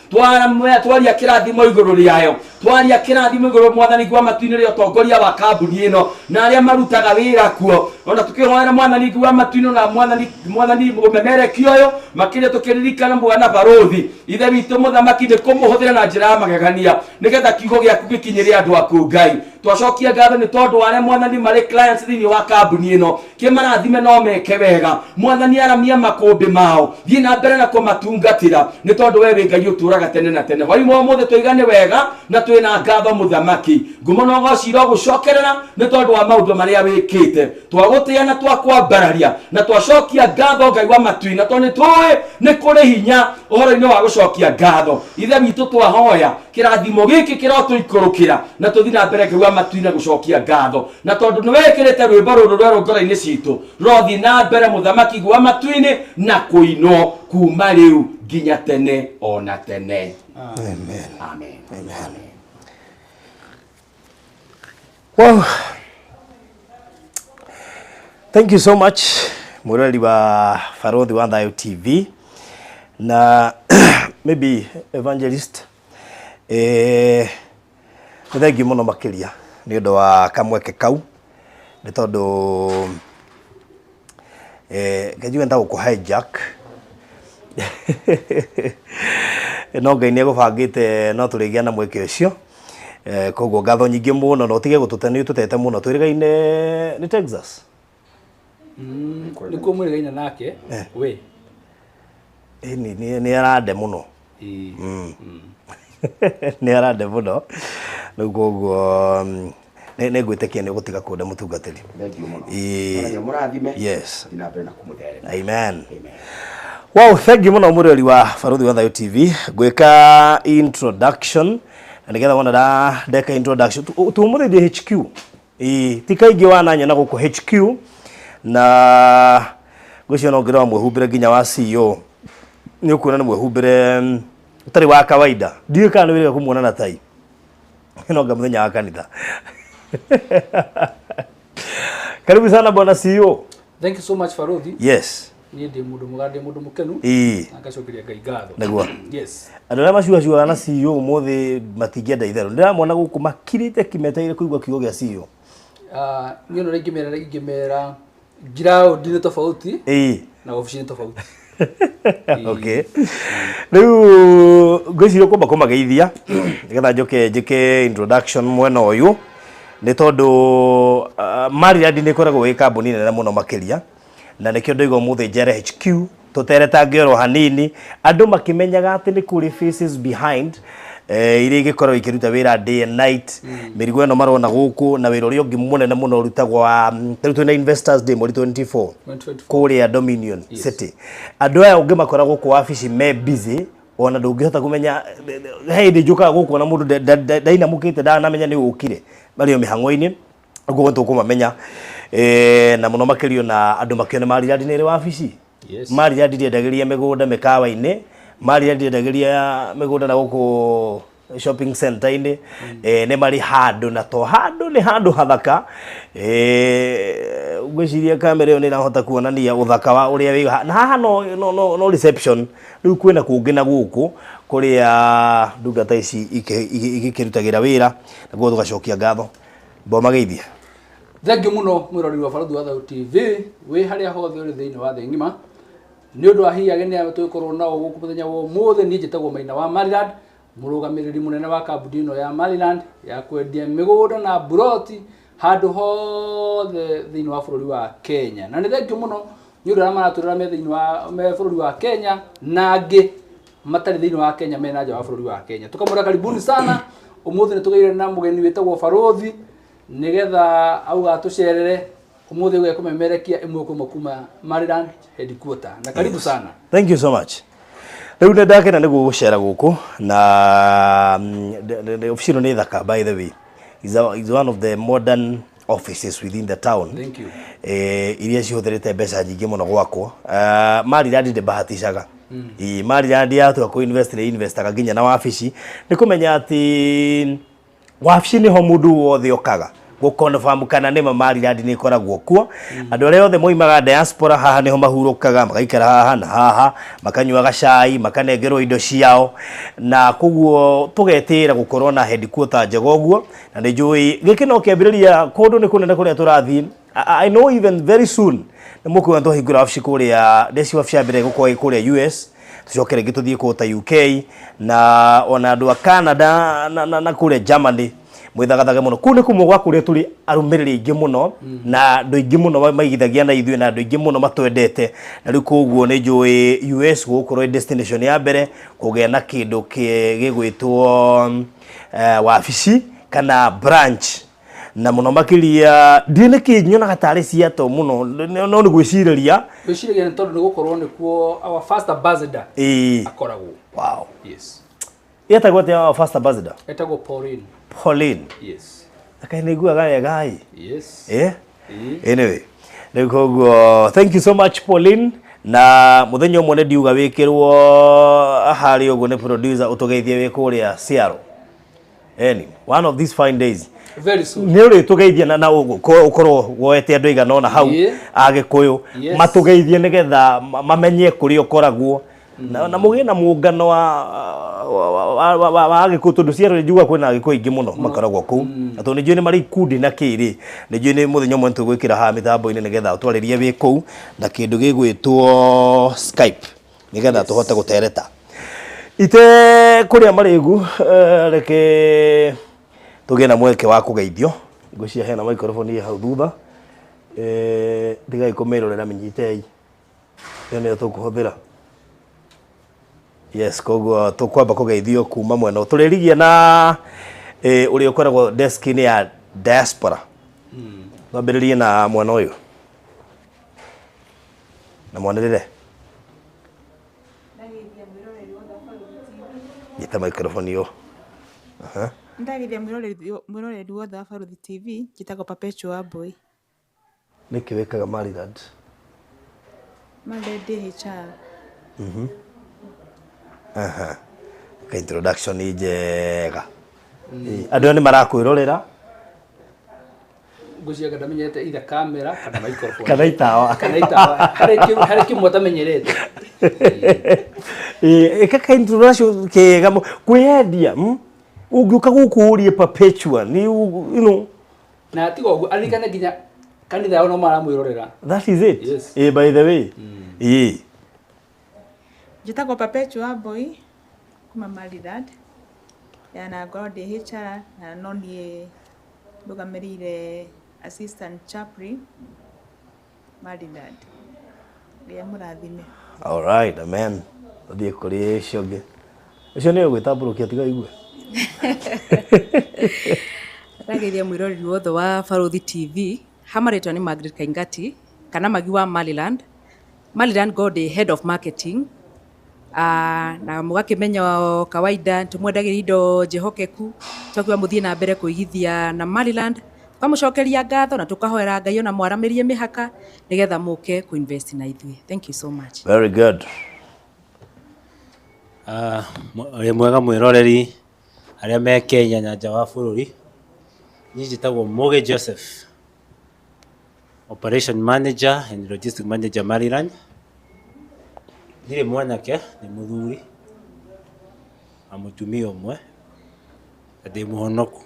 twaria kĩrathimo igũrũ rĩayo, twaria kĩrathimo igũrũ mwathani gwa matu-inĩ rĩa ũtongoria wa kambuni ĩno na arĩa marutaga wĩra kuo, ona tũkĩhoera mwathani gwa matu-inĩ na mwathani mũmemerekia ũyũ, makĩria tũkĩririkana mwana barũthi, Ithe witũ mũthamaki, nĩ kũmũhũthĩra na njĩra ya magegania nĩgetha kiugo gĩaku gĩkinyĩre andũ aku Ngai. Twacokia ngatho nĩ tondũ wa arĩa mwathani marĩ clients thĩinĩ wa kambuni ĩno, kĩmarathime no meke wega mwathani, aramia makũmbĩ mao, thiĩ na mbere na kũmatungatĩra nĩ tondũ we wĩ Ngai ũtũũraga tene na tene. Hwaĩ-inĩ wa ũmũthĩ tũiga nĩ wega na twĩna ngatho mũthamaki, ngumo na ũgoci irogũcokerera nĩ tondũ wa maũndũ marĩa wĩkĩte. Twagũtĩa na twakwambararia na twacokia ngatho Ngai wa matu-inĩ, na tondũ nĩ tũĩ nĩ kũrĩ hinya ũhoro-inĩ wa gũcokia ngatho, Ithe witũ, twahoya kĩrathimo gĩkĩ kĩrotũikũrũkĩra na tũthiĩ na mbere Ngai wa matu-inĩ gũcokia ngatho, na tondũ nĩ wĩkĩrĩte rwĩmbo rũrũ rwerũ ngoro-inĩ citũ, rũrothiĩ na mbere mũthamaki wa matu-inĩ na kũinwo kuma rĩu nginya tene o na tene. Amen. Amen. Amen. Wow. Thank you so much mwĩroreri wa Barothi wa Thayo TV na maybe evangelist, nĩ thengiũ mũno makĩria nĩ ũndũ wa kamweke kau, nĩ tondũ ngenjigue nĩ ta gũkũ hijack, no Ngai nĩ egũbangĩte no tũrĩgĩa na mweke ũcio. Koguo ngatho nyingĩ mũno na ũtige gũtũte, nĩ ũtũtete mũno. Twĩrĩgaine nĩ Texas. Nĩkuo mwĩrĩgaine nake we. Ĩni nĩ arande mũno. Nĩ arande mũno rĩu, koguo nĩ ngwĩtĩkia nĩ ũgũtiga kũnda mũtungatĩri. Thank you mũno. Ĩĩ. Mwathani amũrathime. Yes. Thiĩ na mbere na kũmũtheremia. Amen. Wow, thank you mũno mũrori wa Barothi wa Thayo TV. Ngwĩka introduction na nĩgetha wona ndeka introduction tumũthĩ HQ. Ĩĩ, ti kaingĩ wananyona gũkũ HQ, na ngwĩciria no ngĩrora mwĩhumbĩre nginya wa CEO nĩ ũkuona nĩ mwĩhumbĩre ũtarĩ wa kawaida. Ndiũĩ kana nĩ wĩrĩga kũmuona na tai no nga mũthenya wa kanitha. Karibu sana bwana CEO. Thank you so much, Farodhi. Yes. Niĩ ndĩ mũndũ mwega, ndĩ mũndũ mũkenu na ngacokeria Ngai ngatho. Nĩguo. Yes. Andũ arĩa macuacuaga na CEO ũmũthĩ matingĩenda itherũ. Ndĩramona gũkũ makirĩte kimeteire kũigua kiugo gĩa CEO. Ah, niĩ ona ũrĩa ingĩmera ground nĩ tofauti na obici nĩ tofauti. Okay. Rĩu ngwĩciria kwamba kũmageithia nĩgetha njoke njĩke introduction mwena ũyũ nĩ tondũ Maryland nĩ ĩkoragwo ĩ kambuni nene mũno makĩria na nĩkĩo ndoiga ũmũthĩ njere HQ tũteretange oro hanini andũ makĩmenyaga atĩ nĩ kũrĩ faces behind iria igĩkoragwo ikĩruta wĩra day and night. Mĩrigo ĩno marona gũkũ na wĩra ũrĩa ũngĩ mũnene mũno ũrutagwo wa rĩu twĩna Investors Day mweri 24 kũrĩa Dominion City. Andũ aya ũngĩmakora gũkũ wabici me busy ona ndũngĩhota kũmenya he hĩndĩ njũkaga gũkũ ona mũndũ ndainamũkĩte ndanamenya nĩ ũkire marĩ o mĩhang'o-inĩ ũguo tũkũmamenya na mũno makĩria na andũ makĩone Maryland nĩ ĩrĩ wabici. Maryland ndĩendagĩria mĩgũnda mĩkawa-inĩ, Maryland ndĩendagĩria mĩgũnda na gũkũ shopping center-inĩ. Nĩ marĩ handũ na to handũ nĩ handũ hathaka. Ngwĩciria kamera ĩyo nĩ ĩrahota kuonania ũthaka wa ũrĩa wĩ na haha no reception rĩu kwĩna kũngĩ na gũkũ kũrĩa ndungata ici igĩkĩrutagĩra wĩra naguo tũgacokia ngatho. Mbomageithia. Thank you mũno mwĩroreri wa Barũthi wa Thayũ TV wĩ harĩa hothe ũrĩ thĩinĩ wa thĩ ng'ima nĩ ũndũ wa hihi ageni aya tũgĩkorwo nao gũkũ mũthenya wa ũmũthĩ. Niĩ njĩtagwo Maina wa Maryland, mũrũgamĩrĩri mũnene wa kambuni ĩno ya Maryland ya kwendia mĩgũnda na buroti handũ hothe thĩinĩ wa bũrũri wa Kenya. Na nĩ thank you mũno nĩ ũndũ arĩa maratũrĩra me thĩinĩ wa me bũrũri wa Kenya na angĩ matarĩ thĩinĩ wa Kenya me na nja wa bũrũri wa Kenya. Tũkamwĩra karibuni sana. Ũmũthĩ nĩ tũgĩire na mũgeni wĩtagwo Barũthi nĩgetha auga atũcerere ũmũthĩ ũgĩa kũmemerekia ĩmwe kwa ĩmwe kuma Maryland headquarter. Na karibu sana. Thank you so much. Rĩu nĩ ndakena nĩ gũgũcera gũkũ na ofici ĩno nĩ thaka, by the way. Is one of the modern offices within the town. Thank you. Iria cihũthĩrĩte mbeca nyingĩ mũno gwakwo. Maryland ndĩbahaticaga. Maryland yatua kũ invest nĩ investaga nginya na wabici nĩ kũmenya atĩ wabici nĩho mũndũ wothe okaga gũconfirm kana nĩma Maryland nĩ ĩkoragwo kuo. Andũ arĩa othe moimaga diaspora haha nĩho mahurũkaga, magaikara haha na haha, makanyuaga cai, makanengerwo indo ciao, na koguo tũgetĩĩra gũkorwo na headquarter njega ũguo. Na nĩ njũĩ gĩkĩ no kĩambĩrĩria kũndũ nĩ kũnene kũrĩa tũrathiĩ. I know even very soon nĩ mũkuona twahingũra wabici kũrĩa ndeci wabici ya mbere ĩgũkorwo ĩ kũrĩa US, tũcoke rĩngĩ tũthiĩ kũu ta UK na ona andũ a Canada na kũrĩa Germany mwĩthagathage mũno. Kũu nĩ kũmwe gwa kũrĩa tũrĩ arũmĩrĩri aingĩ mũno na andũ aingĩ mũno maigithagia na ithuĩ na andũ aingĩ mũno matwendete, na rĩu koguo nĩ njũĩ US gũgũkorwo ĩ destination ya mbere kũgĩa na kĩndũ gĩgwĩtwo wabici kana branch. Na mũno makĩria ndiĩ nĩkĩ nyonaga tarĩ Seattle mũno, no nĩ gwĩcirĩria gwĩcirĩria nĩ tondũ nĩ gũkorwo nĩkuo our first ambassador akoragwo. Wow. Yes. Etagwo atĩa our first ambassador? Etagwo Pauline. Pauline. Yes. Akaĩ nĩ iguaga wega ĩ. Yes. Anyway, rĩu koguo thank you so much Pauline. Na mũthenya ũmwe nĩ ndiuga wĩkĩrwo harĩa ũguo nĩ producer ũtũgeithie wĩ kũrĩa Seattle. Anyway, one of these fine days. Very soon. Nĩ ũrĩtũgeithia na ũkorwo woete andũ aigana ũna hau Agĩkũyũ matũgeithie nĩgetha mamenye kũrĩa ũkoragwo na mũgĩe na mũngano wa Agĩkũyũ tondũ Seattle nĩ njugaga kwĩna Agĩkũyũ aingĩ mũno makoragwo kũu. Na tondũ nĩ njũĩ nĩ marĩ ikundi na kĩ rĩ, nĩ njũĩ nĩ mũthenya ũmwe nĩtũgwĩkĩra haha mĩtambo-inĩ nĩgetha ũtwarĩrie wĩ kũu na kĩndũ gĩgwĩtwo Skype nĩgetha tũhote gũtereta. Ite kũrĩa marĩgu reke tũgĩe na mweke wa kũgeithio. Ngwĩciria hena microphone ĩ hau thutha. Tigai kũmĩrorera mĩnyitei. Ĩyo nĩyo tũkũhũthĩra. Yes, koguo tũkwamba kũgeithio kuma mwena tũrĩrigia na ũrĩa ũkoragwo desk-inĩ ya diaspora. Twambĩrĩrie na mwena ũyũ na mwanĩrĩre. Nyita microphone ĩyo. Ndageithia mwĩroreri wothe wa Barũthi TV, njĩtagwo Perpetual Wambui. Nĩkĩ wĩkaga Maryland? Maryland ndĩ HR. Ka introduction njega. Andũ aya nĩ marakwĩrorera. Ngwĩciria ndamenyerete either camera kana microphone. Kana itawa. Kana itawa. Harĩ kĩmwe ũtamenyerete. Ĩka ka introduction kega kwĩyendia. Ũngĩũka gũkũ ũrie Perpetua ni you know. Na tiga ũguo aririkane nginya kanitha yao no maramwĩrorera. That is it. Yes. By the way. Njĩtagwo Perpetua Wambui kuma Maryland ya na ngorwo ndĩ HR na no niĩ ndũgamĩrĩire assistant chaplain Maryland. Ngai amũrathime. All right, amen. Tũthiĩ kũrĩ ũcio ũngĩ. Ũcio nĩwe ũgwĩtambũrũkia tiga igue. Ndageithia mwĩroreri wothe wa Barũthi TV. Ha marĩtwa nĩ Margaret Kaingati kana Magi wa Maryland. Maryland go ndĩ head of marketing. Na mũgakĩmenya o kawaida tũmwendagĩria indo njĩhokeku, tũgakiuga mũthiĩ na mbere kũigithia na Maryland, tũkamũcokeria ngatho na tũkahoera Ngai ona mwaramĩrie mĩhaka nĩgetha mũke kũ-invest na ithuĩ. Thank you so much. Very good. Wĩ mwega mwĩroreri arĩa me Kenya na nja wa bũrũri. Niĩ njĩtagwo Mũgĩ Joseph, operation manager and logistic manager Maryland. Ndirĩ mwanake, nĩ mũthuri na mũtumia ũmwe na ndĩ mũhonoku.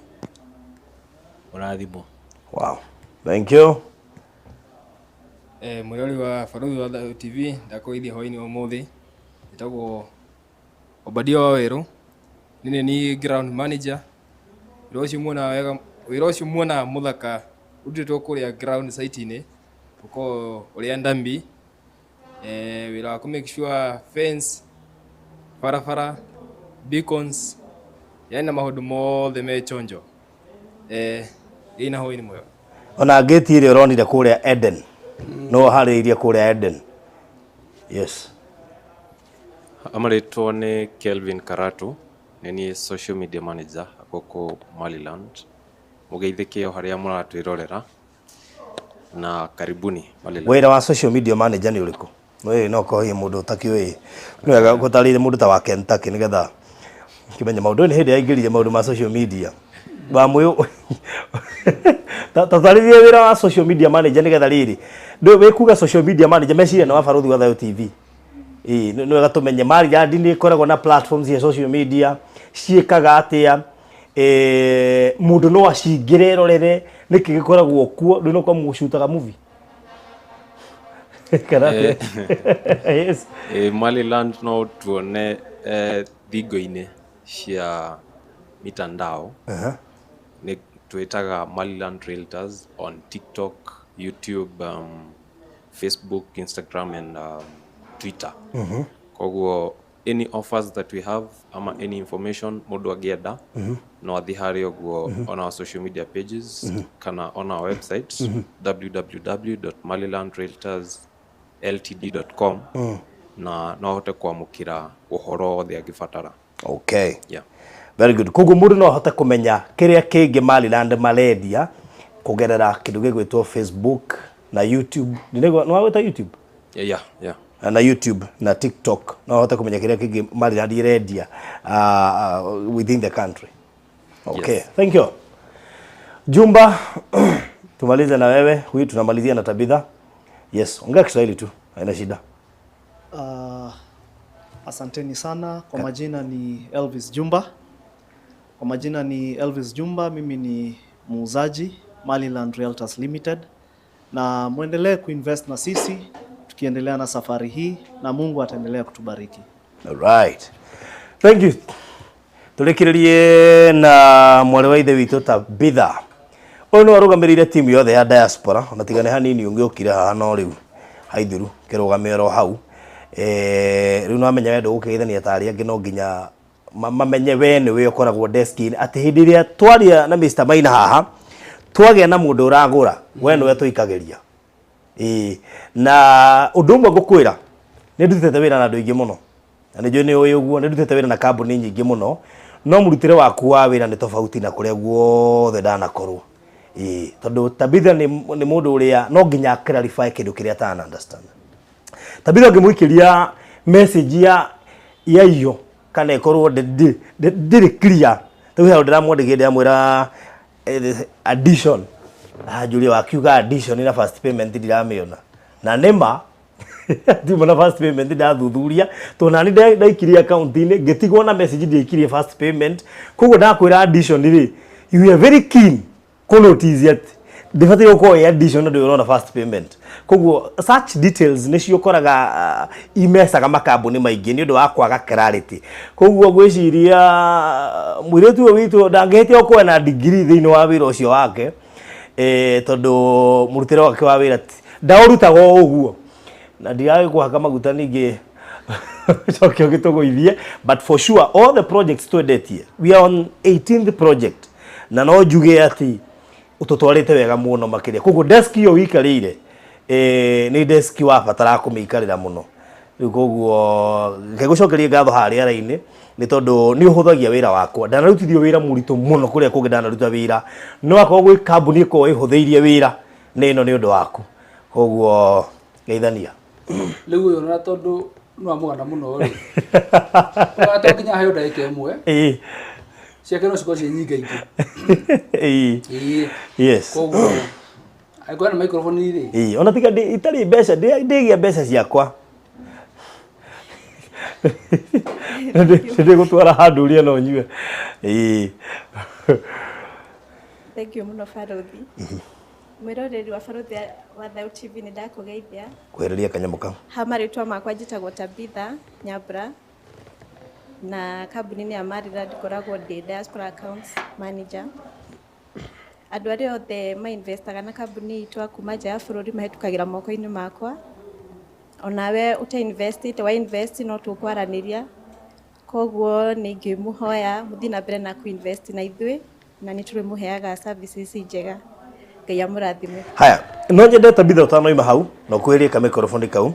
Mũrathimwo. Wow. Thank you. Mwĩrori wa Barũthi wa Thayũ TV, ndakũgeithia hwaĩ-inĩ wa ũmũthĩ. Njĩtagwo Obadia wa Werũ, niĩ nĩ ground manager. Wĩra ũcio muonaga wega, wĩra ũcio muonaga mũthaka ũrutĩtwo kũrĩa ground site-inĩ, ũkoragwo ũrĩa ndambi. Wĩra wa kũ make sure fence, barabara, beacons, yaani na maũndũ mothe me chonjo. Ĩĩ na hwaĩ-inĩ mwega. Ona ngĩti ĩrĩa ũronire kũrĩa Eden. No harĩirie kũrĩa Eden. Yes. Amarĩtwo nĩ Kelvin Karatu, nĩ niĩ social media manager gũkũ Maryland. Mũgeithĩke o harĩa mũratwĩrorera na karibuni Maryland. Wĩra wa social media manager nĩ ũrĩkũ? Ĩĩ no korwo hihi mũndũ ũtakĩũĩ. Nĩ wega gũtarĩria mũndũ ta wa Kentucky nĩgetha kĩmenye maũndũ. Nĩ hĩndĩ aingĩrire maũndũ ma social media. Wamũyũ tatarĩrie wĩra wa social media manager nĩgetha rĩrĩ. Ndũ wĩkuga social media manager meciria nĩ wa Barũthi wa Thayũ TV. Ĩĩ nĩ wega tũmenye Maryland nĩ ĩkoragwo na platforms cia social media ciĩkaga atĩa, mũndũ no acingĩre erorere nĩkĩ gĩkoragwo kuo, rĩu no korwo mũcutaga movie kana atĩa? Yes. Maryland no tuone thingo-inĩ cia mitandao. Nĩ twĩtaga Maryland Realtors on TikTok, YouTube, Facebook, Instagram and Twitter. Koguo any offers that we have ama any information mũndũ angĩenda no athiĩ harĩa ũguo on our social media pages kana on our website www.marylandrealtorsltd.com na no ahote kwamũkĩra ũhoro wothe angĩbatara. Okay. Yeah. Very good. Koguo mũndũ no ahote kũmenya kĩrĩa kĩngĩ Maryland marendia kũgerera kĩndũ gĩgwĩtwo Facebook na YouTube. Nĩ wagwĩta YouTube? Yeah. Na YouTube na TikTok no ahote kũmenya kĩrĩa kĩngĩ Maryland irendia within the country. Okay. Yes. Thank you. Jumba, tumalize na wewe. Huyu tunamalizia na Tabitha. Yes, ongea Kiswahili tu, haina shida. Asanteni sana. Kwa majina ni Elvis Jumba. Kwa majina ni Elvis Jumba, mimi ni muuzaji Maryland Realtors Limited, na muendelee kuinvest na sisi tukiendelea na safari hii, na Mungu ataendelea kutubariki. All right. Thank you. Tũrĩkĩrĩrie na mwarĩ wa ithe witũ Tabitha. Ũyũ nĩwe arũgamĩrĩire timu yothe ya diaspora, ona tiga nĩ hanini ũngĩokire haha no rĩu haithuru kĩrũgamio oro hau. Rĩu no amenya we ndũgũkĩgeithania ta arĩa angĩ, no nginya mamenye we nĩwe ũkoragwo desk-inĩ, atĩ hĩndĩ ĩrĩa twaria na Mr. Maina haha twagĩa na mũndũ ũragũra, we nĩwe tũikagĩria. Ĩĩ, na ũndũ ũmwe ngũkwĩra, nĩ ndutĩte wĩra na andũ aingĩ mũno na nĩ njũĩ nĩ ũĩ ũguo, nĩ ndutĩte wĩra na kambuni nyingĩ mũno, no mũrutĩre waku wa wĩra nĩ tofauti na kũrĩa guothe ndanakorwo. Ĩĩ, tondũ Tabitha nĩ mũndũ ũrĩa no nginya clarify kĩndũ kĩrĩa atana understand. Tabitha ũngĩmũikĩria message ya iyo kana ĩkorwo ndĩrĩ clear, rĩu he ndĩramwandĩkĩire ndĩramwĩra addition, anjũria wakiuga addition na first payment ndiramĩona, na nĩma ndiuma na first payment ndathuthuria tondũ nani ndaikirie account-inĩ ngĩtigwo na message ndiaikirie first payment. Koguo ndakwĩra addition rĩ, you are very keen kũ notice atĩ Ndĩbataire gũkorwo ĩ addition na ndũrĩ ũrona first payment. Koguo such details nĩcio ũkoraga imecaga makambuni maingĩ nĩ ũndũ wa kwaga clarity. Koguo ngwĩciria mũirĩtu ũyũ witũ ndangĩhĩtia gũkorwo na degree thĩinĩ wa wĩra ũcio wake, tondũ mũrutĩre wake wa wĩra ndaũrutaga o ũguo. Na ndiragĩkũhaka maguta ningĩ coke ũgĩtũgũithie, but for sure all the projects twendetie, we are on 18th project, na no njuge atĩ ũtũtwarĩte wega mũno makĩria. Koguo desk ĩyo ũikarĩire, nĩ desk wabatara kũmĩikarĩra mũno. Rĩu koguo reke ngũcokerie ngatho harĩa raini nĩ tondũ nĩ ũhũthagia wĩra wakwa. Ndanarutithio wĩra mũritũ mũno kũrĩa kũngĩ ndanaruta wĩra, no akorwo gwĩ kambuni ĩkoragwo ĩhũthĩirie wĩra nĩ ĩno nĩ ũndũ waku. Koguo geithania. Rĩu ũyũ na tondũ nĩ wamũgana mũno rĩ, ona to nginya aheo ndagĩka ĩmwe, ciake no cikorwo ciĩ nyingaingĩ. Ĩĩ. Koguo angĩkorwo na microphone rĩ, Ĩĩ, ona tiga itarĩ mbeca, ndĩgĩa mbeca ciakwa. Ndĩgũtwara handũ ũrĩa no nyue. Ĩĩ. Thank you mũno Barothi. Mwĩroreri wa Barothi wa Thayũ TV, nĩ ndakũgeithia. Kwehereria kanyamũ kau. Ha marĩtwa makwa njĩtagwo Tabitha Nyambura, na kambuni-inĩ ya Maryland ngoragwo ndĩ diaspora accounts manager. Andũ arĩa othe mainvestaga na kambuni itũ a kuma nja ya bũrũri mahĩtũkagĩra moko-inĩ makwa. Onawe ũtainvestĩte, wa invest no tũkwaranĩria. Koguo nĩ ingĩmũhoya mũthiĩ na mbere na kũinvest na ithuĩ, na nĩ tũrĩmũheaga services njega. Ngai amũrathime. Haya, no nyende Tabitha ũtanoima hau na ũkuhĩrĩrie kamĩkoroboni kau.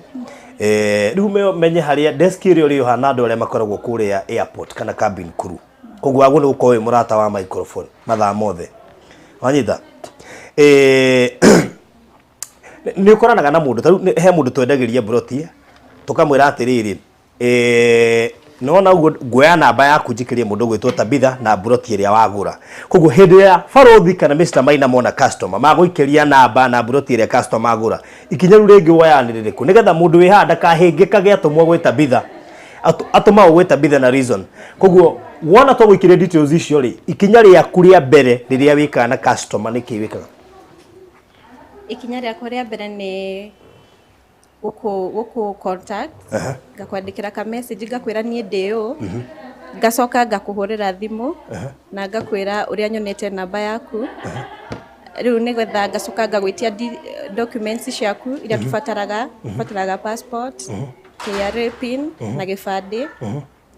Rĩu menye harĩa desk ĩrĩa ũrĩ ũhana andũ arĩa makoragwo kũrĩa airport kana cabin crew. Koguo wagwo nĩ gũkorwo wĩ mũrata wa microphone mathaa mothe. Wanyita? Nĩ ũkoranaga na mũndũ, ta rĩu he mũndũ twendagĩria mburoti, tũkamwĩra atĩrĩrĩ, nĩwona ũguo nguoya namba yaku njikĩrie mũndũ ũgwĩtwo Tabitha na mburoti ĩrĩa wagũra. Koguo hĩndĩ ĩrĩa barothi kana Mr Maina mona customer, magũikĩria namba na mburoti ĩrĩa customer agũra. Ikinya rĩu rĩngĩ woyaga nĩ rĩrĩkũ? Nĩgetha mũndũ wĩ haha ndakahĩngĩkage atũmwo gwĩ Tabitha. Atũmagwo gwĩ Tabitha na reason. Koguo wona twagũikĩria details icio rĩ, ikinya rĩaku rĩa mbere rĩrĩa wĩkaga na customer nĩ kĩĩ wĩkaga? Ikinya rĩakwa rĩa mbere nĩ gũkũ contact, ngakwandĩkĩra ka message ngakwĩra niĩ ndĩ ũũ, ngacoka ngakũhũrĩra thimũ na ngakwĩra ũrĩa nyonete namba yaku. Rĩu nĩgetha ngacoka ngagwĩtia documents ciaku iria tũbataraga, tũbataraga passport, KRA PIN na gĩbandĩ,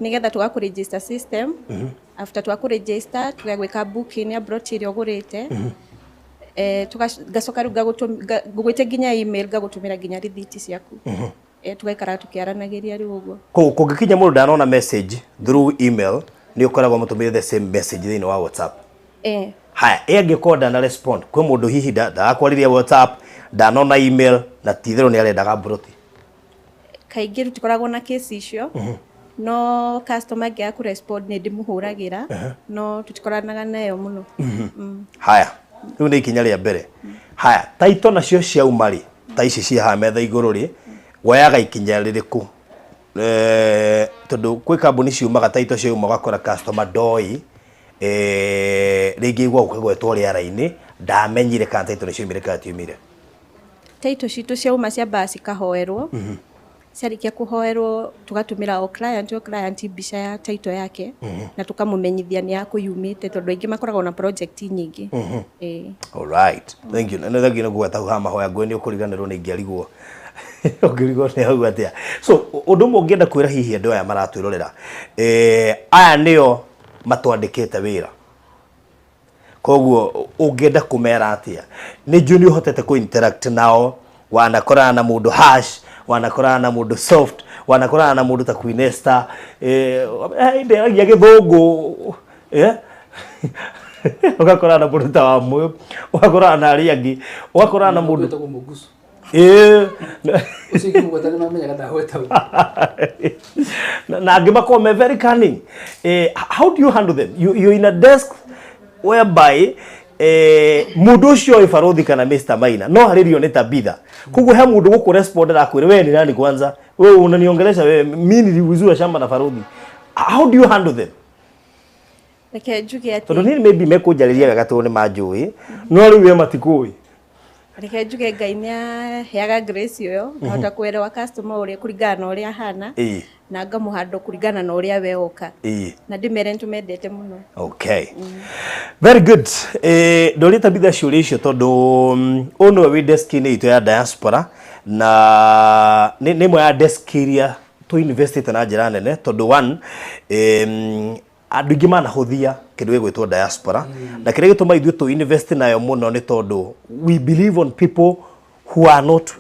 nĩgetha tũgakũ register system. After twakũ register tũgagwĩka booking ya broti ĩrĩa ũgũrĩte. Ngacoka rĩu ngũgwĩtia nginya email, ngagũtũmĩra nginya rithiti ciaku. Tũgaikara tũkĩaranagĩria rĩu ũguo. Koguo kũngĩkinya mũndũ ndanona message through email, nĩ ũkoragwo mũtũmĩire the same message thĩinĩ wa WhatsApp. Haya, ĩ angĩkorwo ndana respond, kwĩ mũndũ hihi ndarakwaririe WhatsApp, ndanona email na ti itherũ nĩ arendaga mburoti. Kaingĩ tũtikoragwo na case icio, no customer angĩaga kũ respond nĩ ndĩmũhũragĩra, no tũtikoranaga nayo mũno. Haya, rĩu nĩ ikinya rĩa mbere. Haya, title nacio ciauma rĩ, ta ici ciĩ haha metha igũrũ rĩ, woyaga ikinya rĩrĩkũ? Tondũ kwĩ kambuni ciumaga title ciauma ũgakora customer ndoĩ, rĩngĩ aigua gũkĩgwetwo rĩera-inĩ, ndamenyire kana title nĩ ciaumire kana tiumire. Title citũ ciauma ciambaga cikahoerwo. Ciarĩkia kũhoerwo tũgatũmĩra o client o client mbica ya title yake, na tũkamũmenyithia nĩ yakũ yumĩte, tondũ aingĩ makoragwo na project nyingĩ. All right. Thank you. Nĩ thank you nĩ kũgweta hau ha mahoya, ngũĩ nĩ ũkũriganĩrwo nĩ ingĩarigwo. Ũngĩrigwo nĩ hau atĩa. So, ũndũ ũmwe ũngĩenda kwĩra hihi andũ aya maratwĩrorera, aya nĩo matwandĩkĩte wĩra. Koguo ũngĩenda kũmera atĩa? Nĩ njũĩ nĩ ũhotete kũ interact nao, wanakorana na mũndũ harsh, wanakorana na mũndũ soft, wanakorana na mũndũ ta Queen Esther, ndĩaragia gĩthũngũ, ũgakorana na mũndũ ta Wamũyũ, ũgakorana na arĩa angĩ, ũgakorana na mũndũ Wĩtagwo Mũgucu. Ũcio ingĩmũgweta nĩ mamenyaga ndagweta ũguo. Na angĩ makorwo me very cunning. How do you handle them? You're in a desk whereby mũndũ ũcio wĩ barothi kana Mr Maina no arĩrio nĩ Tabitha. Koguo he mũndũ gũkũ respond arakwĩra wewe ni nani kwanza? Wewe unaniongelesha wewe, mimi niliuziwa shamba na barothi. How do you handle them? Reke njuge atĩ Tondũ niĩ maybe mekũnjarĩria wega tondũ nĩ manjũĩ, no rĩu we matikũĩ. Reke njuge Ngai nĩ aheaga grace ĩyo ngahota kuelewa customer ũrĩa kũringana na ũrĩa ahana na ngamũhandle kũringana na ũrĩa we oka na ndĩmere nĩtũmendete mũno. Okay. Very good. Ndũrĩ Tabitha ciũria icio tondũ ũyũ nĩwe wĩ desk-inĩ itũ ya diaspora na nĩ ĩmwe ya desk iria tũ investĩte na njĩra nene tondũ one andũ aingĩ manahũthia kĩndũ gĩgwĩtwo diaspora na kĩrĩa gĩtũma ithuĩ tũ invest nayo mũno nĩ tondũ we believe on people who are not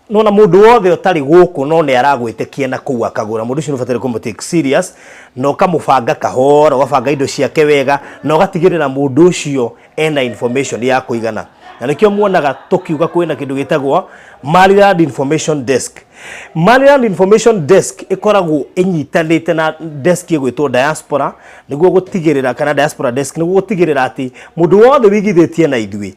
nona mũndũ wothe ũtarĩ gũkũ no nĩ aragwĩtĩkia na kũu akagũra mũndũ ũcio nĩ ũbataire kũmũ take serious na ũkamũbanga kahora ũgabanga indo ciake wega na ũgatigĩrĩra mũndũ ũcio ena information ya kũigana na nĩkĩo muonaga tũkiuga kwĩna kĩndũ gĩtagwo Maryland Information Desk. Maryland Information Desk ĩkoragwo ĩnyitanĩte na desk ĩgwĩtwo diaspora nĩguo gũtigĩrĩra kana diaspora desk nĩguo gũtigĩrĩra atĩ mũndũ wothe wĩigithĩtie na ithuĩ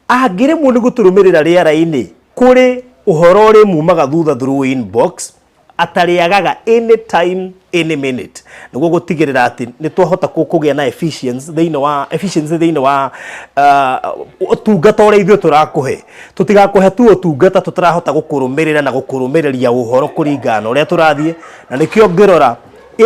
angĩremwo nĩ gũtũrũmĩrĩra rĩera-inĩ kũrĩ ũhoro ũrĩ mumaga thutha through inbox atarĩagaga any time any minute nĩguo gũtigĩrĩra atĩ nĩ twahota kũgĩa na efficiency thĩinĩ wa efficiency thĩinĩ wa ũtungata ũrĩa ithuĩ tũrakũhe tũtigakũhe tu ũtungata tũtarahota gũkũrũmĩrĩra na gũkũrũmĩrĩria ũhoro kũringana na ũrĩa tũrathiĩ na nĩkĩo ngĩrora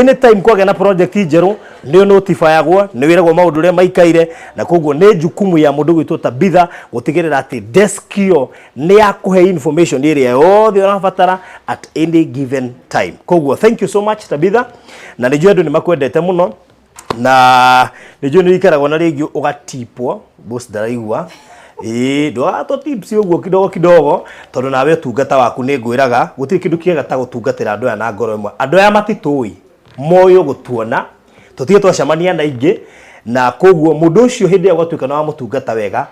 anytime kwagĩa na project njerũ nĩ notifyagwo nĩ wĩragwo maũndũ ũrĩa maikaire na koguo nĩ jukumu ya mũndũ gwĩtwo Tabitha gũtigĩrĩra atĩ desk ĩyo nĩ yakũhe information ĩrĩa yothe ũrabatara at any given time. Koguo thank you so much Tabitha, na nĩ njũĩ andũ nĩ makwendete mũno na nĩ njũĩ nĩ ũikaragwo na rĩngĩ ũgatipwo boss ndaraigua ĩĩ ndũgatũ tips ũguo kidogo kidogo tondũ nawe ũtungata waku nĩ ngwĩraga gũtirĩ kĩndũ kĩega ta gũtungatĩra andũ aya na ngoro ĩmwe. Andũ aya matitũĩ moĩ gũtuona tũtige twacemania na ingĩ na koguo mũndũ ũcio hĩndĩ ĩrĩa gwatuĩka nĩ wamũtungata wega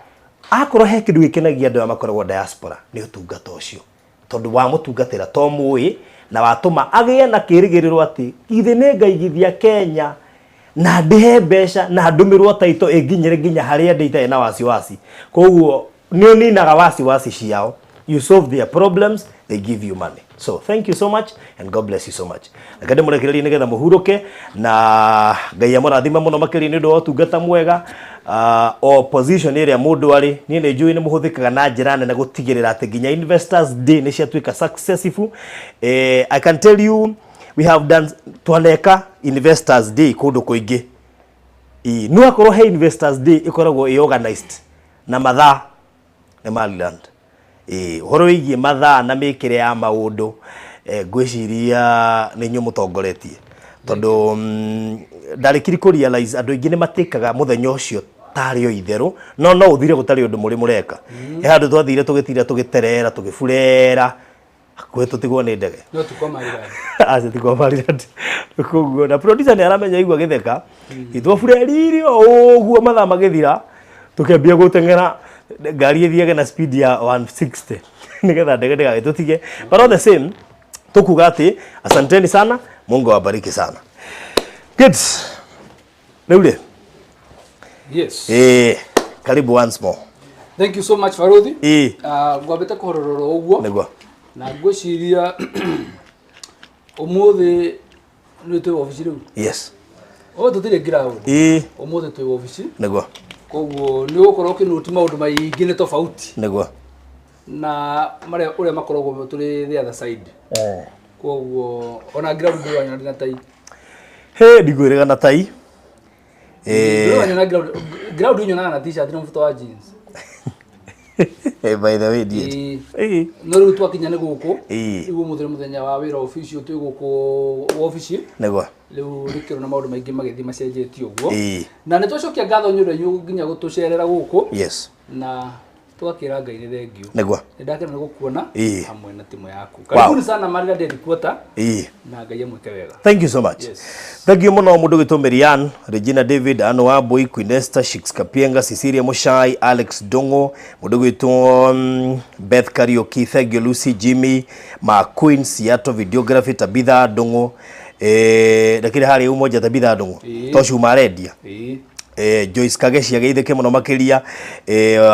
akorwo he kĩndũ gĩkenagia andũ aya makoragwo diaspora nĩ ũtungata ũcio tondũ wamũtungatĩra to mũĩ na watũma agĩe na kĩrĩgĩrĩro atĩ ithe nĩ ngaigithia Kenya na ndĩhe mbeca na ndũmĩrwo taito ĩnginyĩre nginya harĩa ndĩ itarĩ na wasiwasi. Koguo nĩ ũninaga wasiwasi ciao, you solve their problems, they give you money. So thank you so much and God bless you so much. Reke ndĩmũrekererie nĩgetha mũhurũke na Ngai amũrathime mũno makĩria nĩ ũndũ wa ũtungata mwega. O position ĩrĩa mũndũ arĩ niĩ nĩ njũĩ nĩ mũhũthĩkaga na njĩra nene gũtigĩrĩra atĩ nginya investors day nĩ ciatuĩka successful. I can tell you we have done twaneka investors day kũndũ kũingĩ. Ĩĩ, no akorwo he investors day ĩkoragwo ĩ organized na mathaa nĩ Maryland. Ĩĩ, ũhoro wĩgiĩ mathaa na mĩkĩre ya maũndũ ngwĩciria nĩ inyuĩ mũtongoretie tondũ ndarĩkiri kũ realize andũ aingĩ nĩ matĩkaga mũthenya ũcio tarĩ o itherũ no no ũthire gũtarĩ ũndũ mũrĩ mũreka. He handũ twathire tũgĩtira tũgĩterera tũgĩburera hakuhĩ tũtigwo nĩ ndege. No ti kwa Maryland. Aca ti kwa Maryland. Koguo na producer nĩ aramenya igua gĩtheka itwabureririe o ũguo mathaa magĩthira tũkĩambia gũteng'era ngari ĩthiage na speed ya 160 nĩgetha ndege ndĩgagĩtũtige, but all the same tũkuga atĩ asanteni sana, Mungu awabariki sana. Good. Rĩu rĩ Yes. Karibu once more. Thank you so much Faruthi. Ngwambĩte kũhororora ũguo Nĩguo. Na ngwĩciria ũmũthĩ nĩ twĩ wabici rĩu. Yes. O tũtirĩ ground. Ũmũthĩ twĩ wabici. Nĩguo. Koguo nĩ ũgũkorwo ũkĩnũti maũndũ maingĩ nĩ tofauti. Nĩguo. Na marĩa ũrĩa makoragwo tũrĩ the other side. Koguo ona ground ndũrĩ wanyona ndĩna tai. He ndigwĩrĩga na tai. Ndũrĩ wanyona ground ground nyonaga na t-shirt na mũbuto wa jeans. By the way ndiĩ. No rĩu twakinya nĩ gũkũ. Rĩu ũmũthĩ nĩ mũthenya wa wĩra official twĩ gũkũ wabici. Nĩguo. Rĩu nĩkĩo na maũndũ maingĩ magĩthiĩ macenjetie ũguo. Na nĩ twacokia ngatho nĩ ũndũ wanyu nginya gũtũcerera gũkũ. Yes. Na tũgakĩra Ngai nĩ thengiũ. Nĩguo. Nĩ ndakena nĩ gũkuona hamwe na timu yaku. Karibuni sana Maryland headquarter. Na Ngai amwĩke wega. Thank you so much. Yes. Thank you mũno mũndũ gwĩtwo Marianne, Regina David, Anne Wambui, Queen Esther, Shix Kapienga, Cecilia Mushai, Alex Dongo, mũndũ gwĩtwo Beth Kariuki, thank you Lucy, Jimmy, Ma Queen, Seattle Videography, Tabitha Dongo, ndakĩrĩ harĩa umoja Tabitha Dongo, to cuma arendia. Joyce Kageshi ageithĩke mũno makĩria,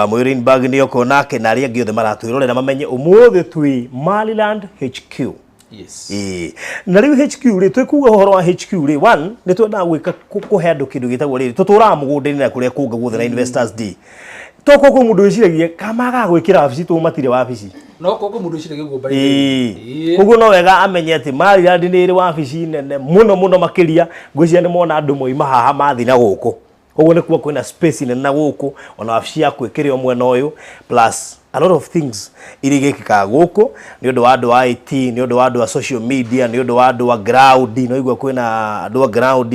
Mũyũrinberg nĩ okorwo nake na arĩa angĩ othe maratwĩrorera mamenye ũmũthĩ twĩ Maryland HQ. Yes. Na rĩu HQ rĩ, twĩkuga ũhoro wa HQ rĩ, one nĩ twendaga gwĩka kũhe andũ kĩndũ gĩtagwo rĩrĩ, tũtũraga mũgũnda-inĩ na kũrĩa kũngĩ guothe na Investors Day. Toko kwĩ mũndũ wĩciragia kamagaga gwĩkĩra wabici tũ matirĩ wabici. No koko mũndũ wĩciragia ũguo by the way. Ĩĩ. Koguo no wega amenye atĩ Maryland nĩ ĩrĩ wabici nene mũno mũno makĩria. Ngwĩciria nĩ mona andũ moima haha mathiĩ na gũkũ, koguo nĩ kuo kwĩna space nene na gũkũ, ona wabici yaku ĩkĩrĩ o mwena ũyũ, plus a lot of things iria igĩkĩkaga gũkũ nĩ ũndũ wa andũ a IT, nĩ ũndũ wa andũ a social media, nĩ ũndũ wa andũ a ground, no igua kwĩna andũ a ground,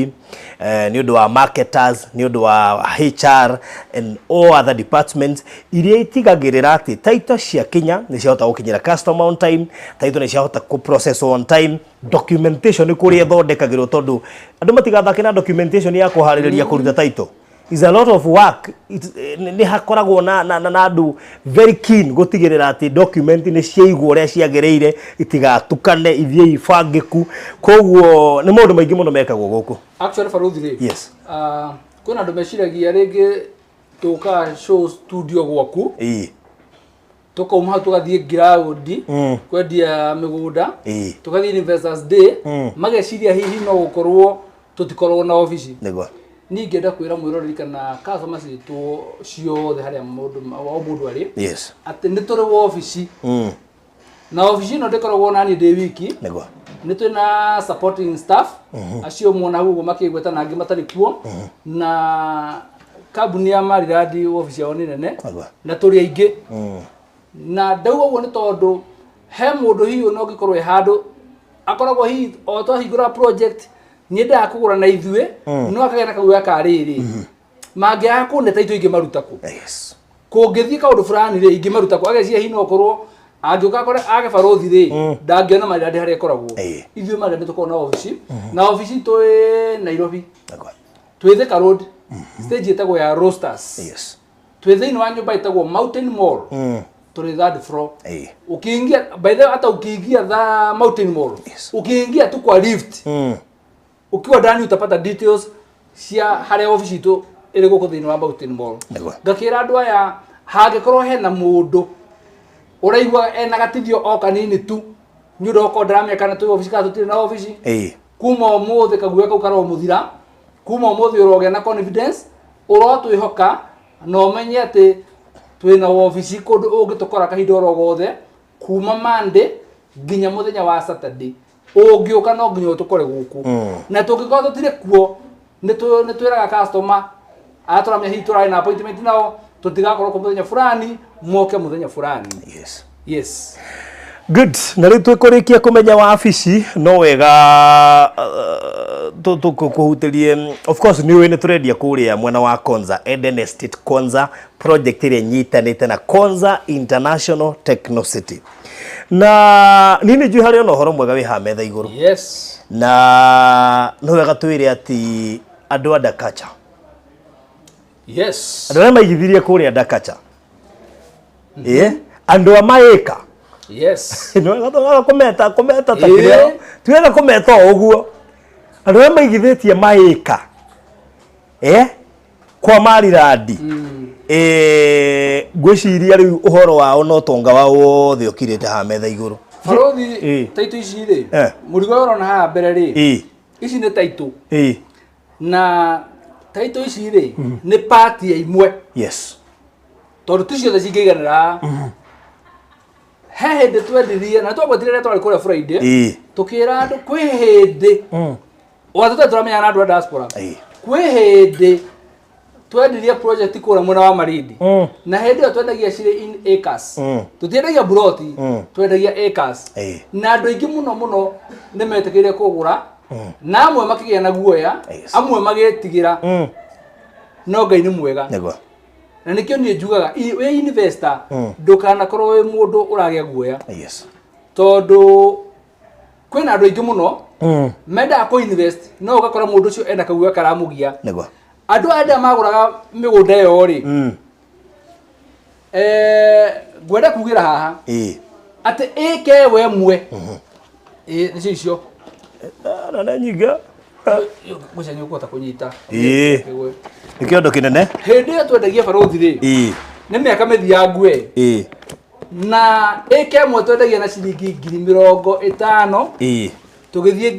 nĩ ũndũ wa marketers, nĩ ũndũ wa HR and all other departments iria itigagĩrĩra atĩ title ciakinya nĩ ciahota gũkinyĩra customer on time, title nĩ ciahota kũ process on time, documentation nĩ kũrĩa ĩthondekagĩrwo, tondũ andũ matigathake na documentation ya kũharĩrĩria kũruta title is a lot of work. Nĩ hakoragwo na andũ very keen gũtigĩrĩra atĩ document nĩ ciaigwo ũrĩa ciagĩrĩire, itigatukane, ithiĩ ibangĩku. Koguo nĩ maũndũ maingĩ mũno mekagwo gũkũ. Actually, Baruthi rĩ, Yes. Kwĩna andũ meciragia rĩngĩ tũkaga show studio gwaku, tũkauma hau tũgathiĩ ground kwendia mĩgũnda, tũgathiĩ Investors Day, mageciria hihi no gũkorwo tũtikoragwo na obici. Niĩ ingĩenda kwĩra mwĩroreri kana customer citũ ciothe harĩa mũndũ o mũndũ arĩ atĩ nĩ tũrĩ wobici, na obici ĩno ndĩkoragwo naniĩ ndĩ wiki. Nĩ twĩ na supporting staff acio muona hau ũguo makĩgweta na angĩ matarĩ kuo, na kambuni ya Maryland obici yao nĩ nene na tũrĩ aingĩ. Na ndauga ũguo nĩ tondũ he mũndũ hihi ona ũngĩkorwo ĩ handũ akoragwo hihi o twahingũra project nĩendaga kũgũra na ithuĩ, no akagĩa na kaguoya ka rĩrĩ, mangĩaga kũne ta itũ ingĩmaruta kũ, kũngĩthiĩ kaũndũ fulani rĩ, ingĩmaruta kũ. Ageciria hihi no ũkorwo angĩũka akore age barothi rĩ, ndangĩona Maryland harĩa ĩkoragwo. Ithuĩ Maryland tũkoragwo na obici, na obici itũ ĩ Nairobi, twĩ Thika Road, stage ĩtagwo ya Roasters. Twĩ thĩinĩ wa nyũmba ĩtagwo Mountain Mall, tũrĩ third floor. Ukiingia, by the way, hata ukiingia the Mountain Mall, ukiingia tu kwa lift, ukiwa ndani utapata details cia harĩa obici itũ ĩrĩ gũkũ thĩinĩ wa Mountain Mall. Ngakĩra andũ aya, hangĩkorwo hena mũndũ ũraigua ena gatithio o kanini tu nĩ ũndũ okorwo ndaramenya kana twĩ obici kana tũtirĩ na obici, kuma ũmũthĩ kaguoya kau karomũthira. Kuma ũmũthĩ ũrogĩa na confidence, ũrotwĩhoka na ũmenye atĩ twĩna obici kũndũ ũngĩtũkora kahinda oro gothe kuma Monday nginya mũthenya wa Saturday. Ũngĩũka no nginya ũtũkore gũkũ, na tũngĩkorwo tũtirĩ kuo, nĩ twĩraga customer arĩa tũramenya hihi tũrarĩ na appointment nao tũtigakorwo kuo mũthenya fulani, moke mũthenya fulani. Yes. Good. Na rĩu twĩkũrĩkia kũmenya wabici, no wega kũhutĩrie, of course nĩ ũĩ nĩ tũrendia kũrĩa mwena wa Konza, Eden Estate Konza project ĩrĩa ĩnyitanĩte na Konza International Techno City, na niĩ nĩ njũĩ harĩ ona ũhoro mwega wĩ haha metha igũrũ. Na no wega twĩre atĩ andũ a Dakacha, andũ arĩa maigithirie kũrĩa Dakacha, ĩ andũ a Maĩka, nĩ kũmeta kũmeta ta kĩrĩa tiwega kũmeta o ũguo, andũ arĩa maigithĩtie maĩka kwa Maryland, ngwĩciria rĩu ũhoro wao na ũtonga wao wothe ũkirĩte haha metha igũrũ. Barothi, taitũ ici rĩ, mũrigo ũyũ ũrona haha mbere rĩ, ici nĩ taitũ, na taitũ ici rĩ nĩ pati ya imwe, tondũ ti ciothe cingĩiganĩra. He hĩndĩ twendirie na twagwetire rĩrĩa twarĩ kũrĩa Friday, tũkĩra andũ kwĩ hĩndĩ ona tũtarĩ tũramenya na andũ a diaspora, kwĩ hĩndĩ twendirie project kũrĩa mwena wa Malindi, na hĩndĩ ĩyo twendagia cirĩ in acres, tũtiendagia buroti, twendagia acres, na andũ aingĩ mũno mũno nĩ metĩkĩrire kũgũra, na amwe makĩgĩa na guoya, amwe magĩtigĩra, no Ngai nĩ mwega. Na nĩkĩo niĩ njugaga wĩ investor, ndũkanakorwo wĩ mũndũ ũragĩa guoya, tondũ kwĩna andũ aingĩ mũno mendaga kũ invest, no ũgakora mũndũ ũcio ena kaguoya karamũgia. Andũ aya arĩa magũraga mĩgũnda ĩyo rĩ, ngwenda kugĩra haha atĩ ĩke we ĩmwe. Ĩ nĩcio icio. Na nĩ nyingĩ. Ngwĩciria nĩ ũkũhota kũnyita. Nĩ kĩondo kĩnene. Hĩndĩ ĩyo twendagia, barothi rĩ, nĩ mĩaka mĩthiangu ĩ, na ĩka ĩmwe twendagia na ciringi 50,000, tũgĩthiĩ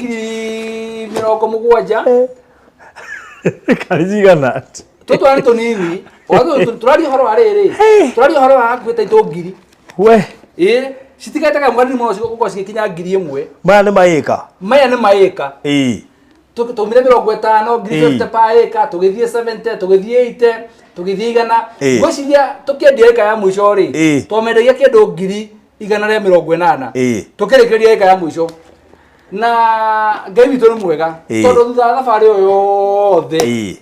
70,000. Karĩ cigana? Tũtwana nĩ tũnini. Tũraria ũhoro wa rĩrĩ, tũraria ũhoro wa hakuhĩ taitũ 1000. We. Ĩĩ, citigaitaga mweri mũno cigũkorwo cigĩkinya 1000. Maya nĩ maĩka. Maya nĩ maĩka. Ĩĩ. Tũmire 50 ngiri 50 pa ĩka, tũgĩthiĩ 70, tũgĩthiĩ 80, tũgĩthiĩ 100. Ngwĩciria tũkĩendia ĩka ya mũico rĩ, twamendagia kĩndũ 180,000. Tũkĩrĩkĩrĩria ĩka ya mũico. Na Ngai witũ nĩ mwega tondũ thutha wa thabarĩ ĩyo yothe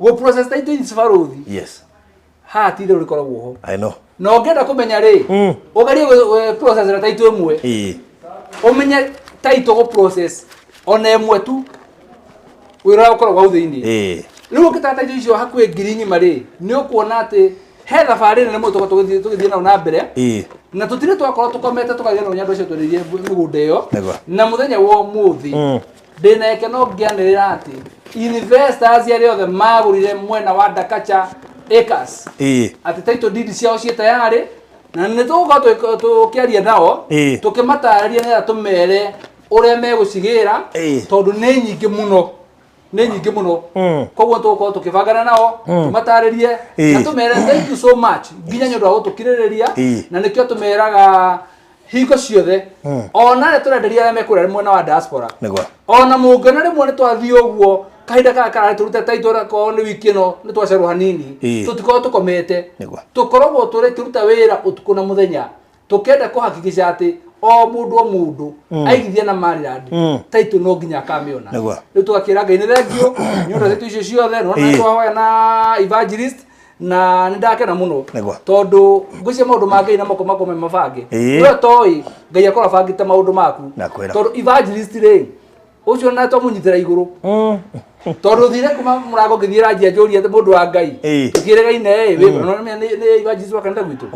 gũ process title ici barũthi, haha ti itherũ rĩkoragwo ho. I know. Na ũngĩenda kũmenya rĩ, ũgerie process na title ĩmwe, ũmenye title gũ process ona ĩmwe tu wĩra ũrĩa ũkoragwo hau thĩinĩ. Rĩu ũngĩtara title icio hakuhĩ 1000 ng'ima rĩ, nĩ ũkuona atĩ he thabarĩ nene mũno tũkoragwo tũgĩthiĩ nayo na mbere, na tũtirĩ twakorwo tũkomete tũkagĩa na ũrĩa andũ acio twendirie mĩgũnda ĩyo. Na mũthenya wa ũmũthĩ ndĩna gĩkeno ngĩanĩrĩra atĩ investors arĩa othe magũrire mwena wa Dakacha Acres, atĩ title deed ciao ciĩ tayarĩ, na nĩ tũgũkorwo tũkĩaria nao, tũkĩmatarĩria nĩgetha tũmere ũrĩa megũcigĩra, tondũ nĩ nyingĩ mũno, nĩ nyingĩ mũno. Koguo tũgũkorwo tũkĩbangana nao, tũmatarĩrie na tũmere thank you so much nginya nĩ ũndũ wa gũtũkirĩrĩria. Na nĩkĩo tũmeraga hingo ciothe, ona arĩa tũrenderia arĩa mekũrĩa mwena wa diaspora, ona mũngĩona rĩmwe nĩ twathiĩ ũguo kahinda kaya kararĩ tũrute title, korwo nĩ wiki ĩno nĩ twacerwo hanini, tũtikorwo tũkomete, tũkoragwo tũkĩruta wĩra ũtukũ na mũthenya, tũkĩenda kũhakikisha atĩ o mũndũ o mũndũ aigithia na Maryland, title no nginya akamĩona. Rĩu tũgakĩra Ngai nĩ thengiũ nĩ ũndũ wa title icio ciothe. Nĩwona twahoya na evangelist na nĩ ndakena mũno, tondũ ngwĩciria maũndũ ma Ngai na moko makwa me mabange. We toĩ Ngai akorwo abangĩte maũndũ maku. Nakwĩra. Tondũ evangelist rĩ, ũcio na twamũnyitĩra igũrũ, tondũ thire kuma mũrango ngĩthiĩ ranjia njũria mũndũ wa Ngai tũkĩrĩgaine ĩ nĩ evangelist wa kanitha gwitũ.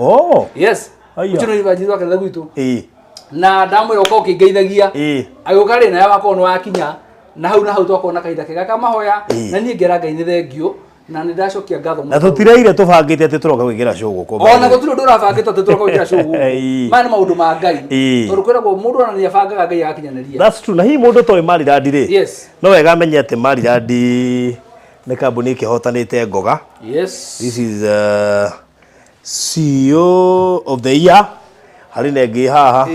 Yes. Ũcio nĩ evangelist wa kanitha gwitũ, na ndamwĩra ũkorwo ũkĩngeithagia, agĩũka rĩ nawe wakorwo nĩ wakinya na hau, na hau twakorwo na kahinda kega ka mahoya. Na niĩ ngera Ngai nĩ thengiũ na nĩ ndacokia ngatho Na mũno. tũtireire tũbangĩte atĩ tũroka gwĩkĩra show gũkũ. Ona gũtirĩ ũndũ ũrabangĩtwo atĩ tũroka gwĩkĩra show gũkũ. Maya nĩ maũndũ ma Ngai, tondũ kwĩragwo mũndũ ona nĩ abangaga, Ngai agakinyanĩria. That's true. Na hihi mũndũ toĩ Maryland rĩ, no wega amenye atĩ Maryland nĩ kambuni ĩkĩhotanĩte ngoga. This is CEO of the year. Harĩ na ĩngĩ haha.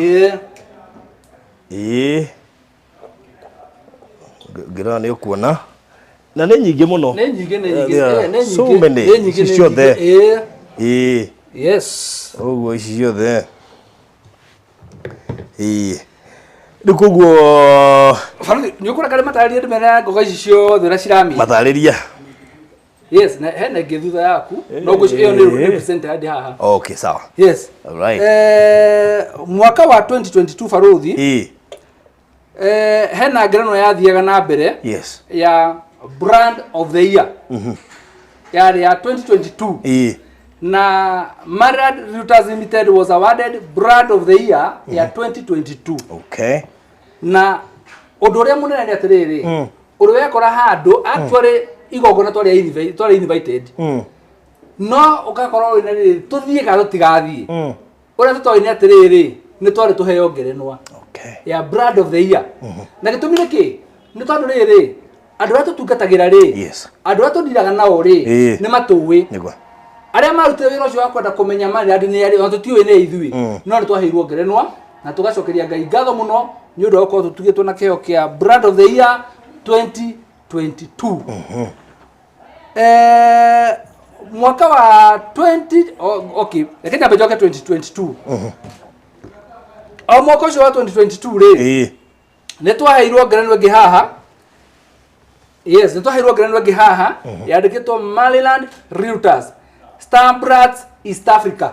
Ĩĩ. Ngĩrora nĩ ũkuona. Na nĩ nyingĩ mũno. Nĩ nyingĩ, nĩ nyingĩ. There are Nĩ nyingĩ. so many. Nĩ nyingĩ, Ici nĩ nyingĩ. ciothe. Ĩĩ. Ũguo ici ciothe. Ĩĩ. Rĩu koguo Baruthi, nĩ ũkũreka rĩ matarĩrie ndĩmere ngoga ici ciothe ũrĩa ciramĩ? Matarĩria. Yes, na hena ĩngĩ thutha yaku, no ngwĩciria ĩyo nĩ represent yandi haha. Okay, sawa. Yes. All right. Mwaka wa 2022, baruthi, hena ngerenwa yathiaga na mbere ya brand of the year, yarĩ ya 2022, na Maryland Realtors Limited was awarded brand of the year ya 2022. Na ũndũ ũrĩa mũnene nĩ atĩrĩrĩ, ũrĩ wekora handũ actually igongona twarĩ invited, no ũgakorwo wĩna rĩrĩ, tũthiĩ kana tũtigathiĩ. Ũrĩa tũtoĩ nĩ atĩrĩrĩ, nĩ twarĩ tũheo ngerenwa ya brand of the year. Na gĩtũmi nĩ kĩ? Nĩ tondũ rĩrĩ, andũ arĩa tũtungatagĩra rĩ, andũ arĩa tũndiraga nao rĩ, nĩ matũĩ. Arĩa marutire wĩra ũcio wa kwenda kũmenya Maryland nĩ arĩ, ona tũtiũĩ nĩ ithuĩ, no nĩ twaheirwo ngerenwa na tũgacokeria Ngai ngatho mũno nĩ ũndũ wa gũkorwo tũtugĩtwo na kĩheo kĩa brand of the year 2022. Mwaka wa 20 okay, reke nyambe njoke 2022. O mwaka ũcio wa 2022 rĩ, nĩ twaheirwo ngerenwa ĩngĩ haha. Yes, nĩ twaheirwo ngerenwa ĩngĩ haha yandĩkĩtwo Maryland Realtors Star Brands East Africa.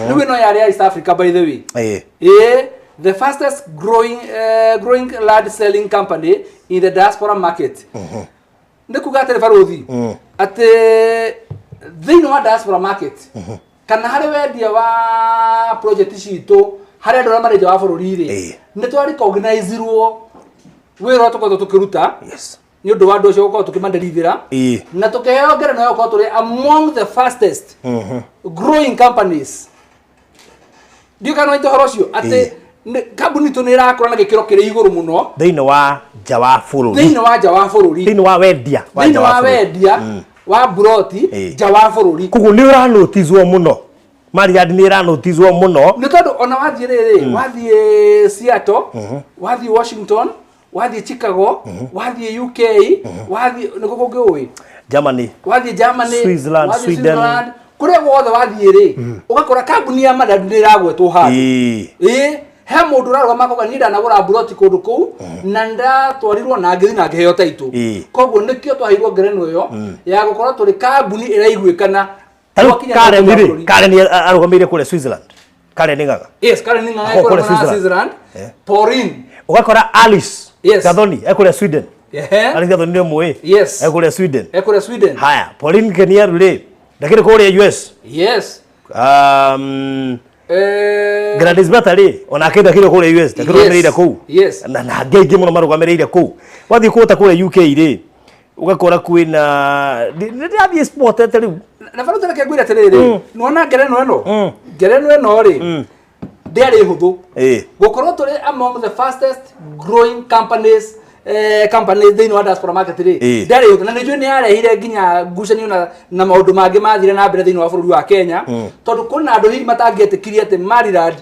Rĩu ĩno yarĩ ya East Africa, by the way. Ĩĩ, the fastest growing land selling company in the diaspora market. Nĩ kuga atĩrĩ, barũthi, atĩ thĩinĩ wa diaspora market, kana harĩ wendia wa project citũ harĩ andũ arĩa marĩ nja wa bũrũri rĩ, nĩ twa recognizirwo wĩra ũrĩa tũkoretwo tũkĩruta nĩ ũndũ wa andũ acio gũkorwo tũkĩmaderivĩra, na tũkĩheo ngerenwa ya gũkorwo tũrĩ among the fastest growing companies. Ndiũ kana wanyita ũhoro ũcio atĩ kambuni itũ nĩ ĩrakũra na gĩkĩro kĩrĩ igũrũ mũno Thĩinĩ wa nja wa bũrũri. Thĩinĩ wa nja wa bũrũri. Thĩinĩ wa wendia wa thĩinĩ nja wa bũrũri. wendia. Wa buroti nja wa bũrũri. Koguo nĩ ũranotizwo mũno, Maryland nĩ ĩranotizwo mũno. Nĩ tondũ ona wathiĩ rĩrĩ, wathiĩ Seattle, wathiĩ Washington, wathiĩ Chicago, wathiĩ UK, wathiĩ nĩkũ kũngĩ ũĩ? Germany. Wathiĩ Germany, Switzerland, wathiĩ Sweden. Switzerland, kũrĩa guothe wathiĩ rĩ, ũgakora kambuni ya Maryland nĩ ĩragwetwo handũ. Ĩĩ, he mũndũ ũrarũgama akauga niĩ ndanagũra mburoti kũndũ kũu na ndatwarirwo na ngĩthiĩ na ngĩheo taitũ. Koguo nĩkĩo twaheirwo ngerenwa ĩyo ya gũkorwo tũrĩ kambuni ĩraiguĩkana. Ta rĩu Twakinya Karen gũkũ rĩ, bũrũri. Karen arũgamĩire kũrĩa Switzerland. Karen Ng'ang'a. Yes, Karen Ng'ang'a Ako ekũrĩa kũrĩa mwena wa Switzerland. Switzerland. Pauline. Ũgakora Alice Gathoni ekũrĩa Sweden. Alice Gathoni nĩ ũmũĩ? Yes. Ekũrĩa Sweden. Ekũrĩa Sweden. Haya, Pauline Keniaru rĩ, ndakĩrĩ kũrĩa US. Yes. Gladys Bata rĩ, onake ndakĩrĩ kũrĩa US, ndakĩrũgamĩrĩire kũu. Yes. Na angĩ aingĩ mũno marũgamĩrĩire kũu. Wathiĩ kũũ ta kũrĩa UK rĩ, ũgakora kwĩna ndĩrathiĩ spotete rĩu. Na barũthi, reke ngwĩre atĩrĩrĩ, nĩwona ngerenwa ĩno, ngerenwa ĩno rĩ, ndĩarĩ hũthũ gũkorwo tũrĩ among the fastest growing companies, companies thĩinĩ wa diaspora market rĩ, ndĩarĩ hũthũ, na nĩ njũĩ nĩ yarehire nginya ngucanio na maũndũ mangĩ mathire na mbere thĩinĩ wa bũrũri wa Kenya, tondũ kwĩna andũ hihi matangĩetĩkirie atĩ Maryland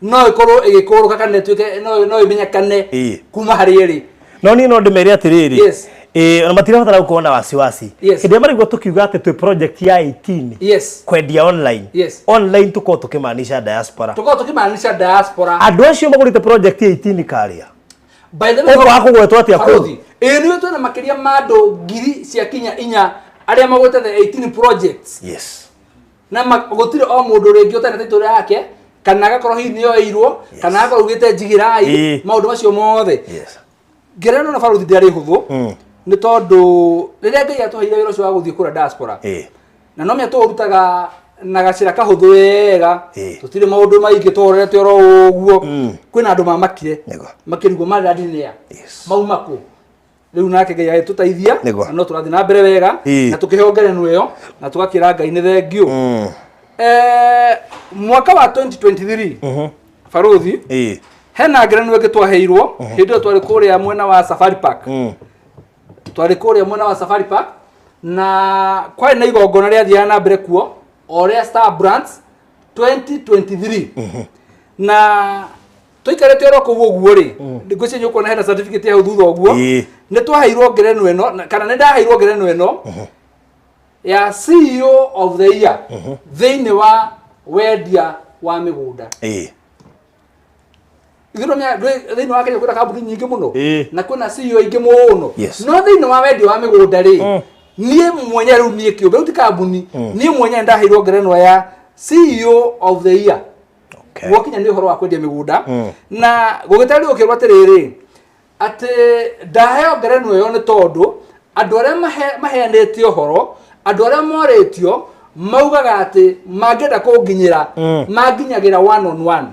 no ĩkorwo ĩgĩkũrũka kana ĩtuĩke no ĩmenyekane kuma harĩ ĩrĩ. No niĩ no ndĩmere atĩrĩrĩ, Yes. Ona matirabatara gũkorwo na wasiwasi. Yes. Hĩndĩ ĩrĩa maraigua tũkiuga atĩ twĩ project ya 18 kwendia online, online tũkorwo tũkĩmaanisha diaspora. Tũkorwo tũkĩmaanisha diaspora. Andũ acio magũrĩte project ya 18 karĩa By the way, ũkwaga kũgwetwo atĩa kũu? Barothi, ĩĩ, nĩwe twĩna makĩria ma andũ ngiri cia kinya inya arĩa magũrĩte the 18 projects. Na gũtirĩ o mũndũ rĩngĩ ũtarĩ na title yake, kana agakorwo hihi nĩ oeirwo, kana agakorwo augĩte njigĩrai, maũndũ macio mothe. Ngerenwa na barothi ndĩarĩ hũthũ, nĩ tondũ rĩrĩa Ngai atũheire wĩra ũcio wa gũthiĩ kũrĩa diaspora, na no menya tũũrutaga na gacĩra kahũthũ wega, tũtirĩ maũndũ maingĩ, tũhorerete oro ũguo, kwĩna andũ mamakire makĩrigwo Maryland nĩ a mauma kũ. Rĩu nake Ngai agĩtũteithia na no tũrathiĩ na mbere wega na tũkĩheo ngerenwa ĩyo na tũgakĩra Ngai nĩ thengiũ. Mwaka wa 2023, barothi, hena ngerenwa ĩngĩ twaheirwo hĩndĩ ĩyo twarĩ kũrĩa mwena wa Safari Park. Twarĩ kũrĩa mwena wa Safari Park na kwarĩ na igongona rĩathiaga na mbere kuo o rĩa Star Brands 2023, na tũikarĩte oro kũu ũguo rĩ, ngwĩciria nĩ ũkuona hena certificate hau thutha ũguo. Nĩ twaheirwo ngerenwa ĩno kana nĩ ndaheirwo ngerenwa ĩno ya CEO of the year thĩinĩ wa wendia wa mĩgũnda. Ithuĩ thĩinĩ wa Kenya kwĩna kambuni nyingĩ mũno na kwĩna CEO aingĩ mũno, no thĩinĩ wa wendia wa mĩgũnda rĩ, niĩ mwenyewe rĩu, niĩ kĩũmbe rĩu, ti kambuni, niĩ mwenyewe ndaheirwo ngerenwa ya CEO of the year gwakinya nĩ ũhoro wa kwendia mĩgũnda. Na gũgĩtarĩrio gũkĩrwo atĩrĩrĩ, atĩ ndaheo ngerenwa ĩyo nĩ tondũ andũ arĩa maheanĩte ũhoro, andũ arĩa morĩtio maugaga atĩ mangĩenda kũnginyĩra, manginyagĩra one on one.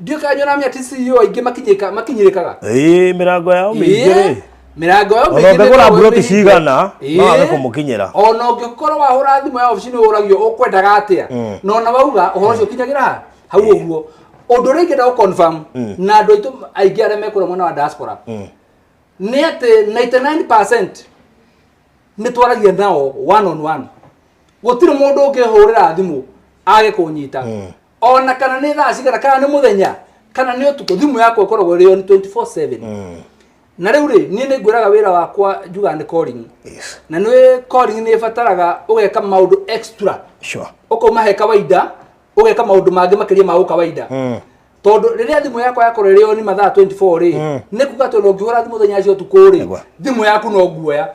Ndiũ kana nyoramia ti CEO aingĩ makinyĩrĩkaga. Ĩĩ, mĩrango yao mĩingĩ rĩ. Mĩrango yao Ona mĩingĩ ũngĩgũra nĩĩkoragwo mburoti ĩmĩhinge. cigana, no wage kũmũkinyĩra. Ona ũngĩkorwo wahũra thimũ ya obici nĩ ũragio ũkwendaga atĩa, na ona wauga ũhoro ũcio ũkinyagĩra ha hau ũguo. Ũndũ ũrĩa ingĩenda gũ confirm na andũ aitũ aingĩ arĩa mekũrĩa mwena wa diaspora nĩ atĩ 99% nĩ twaragia nao one on one. Gũtirĩ mũndũ ũngĩhũrĩra thimũ age kũnyita, ona kana nĩ thaa cigana, kana nĩ mũthenya, kana nĩ ũtukũ. Thimũ yakwa ĩkoragwo ĩrĩ on 24/7. Na rĩu rĩ, niĩ nĩ ngwĩraga wĩra wakwa njugaga nĩ calling, na nĩ calling nĩ ĩbataraga ũgeka maũndũ extra, ũkauma he kawaida ũgeka maũndũ mangĩ makĩria ma ũkawaida, tondũ rĩrĩa thimũ yakwa yakorwo ĩrĩ on mathaa 24 rĩ, nĩ kuga atĩ ona ũngĩhũra thimũ thenya cia ũtukũ rĩ, thimũ yaku no nguoya.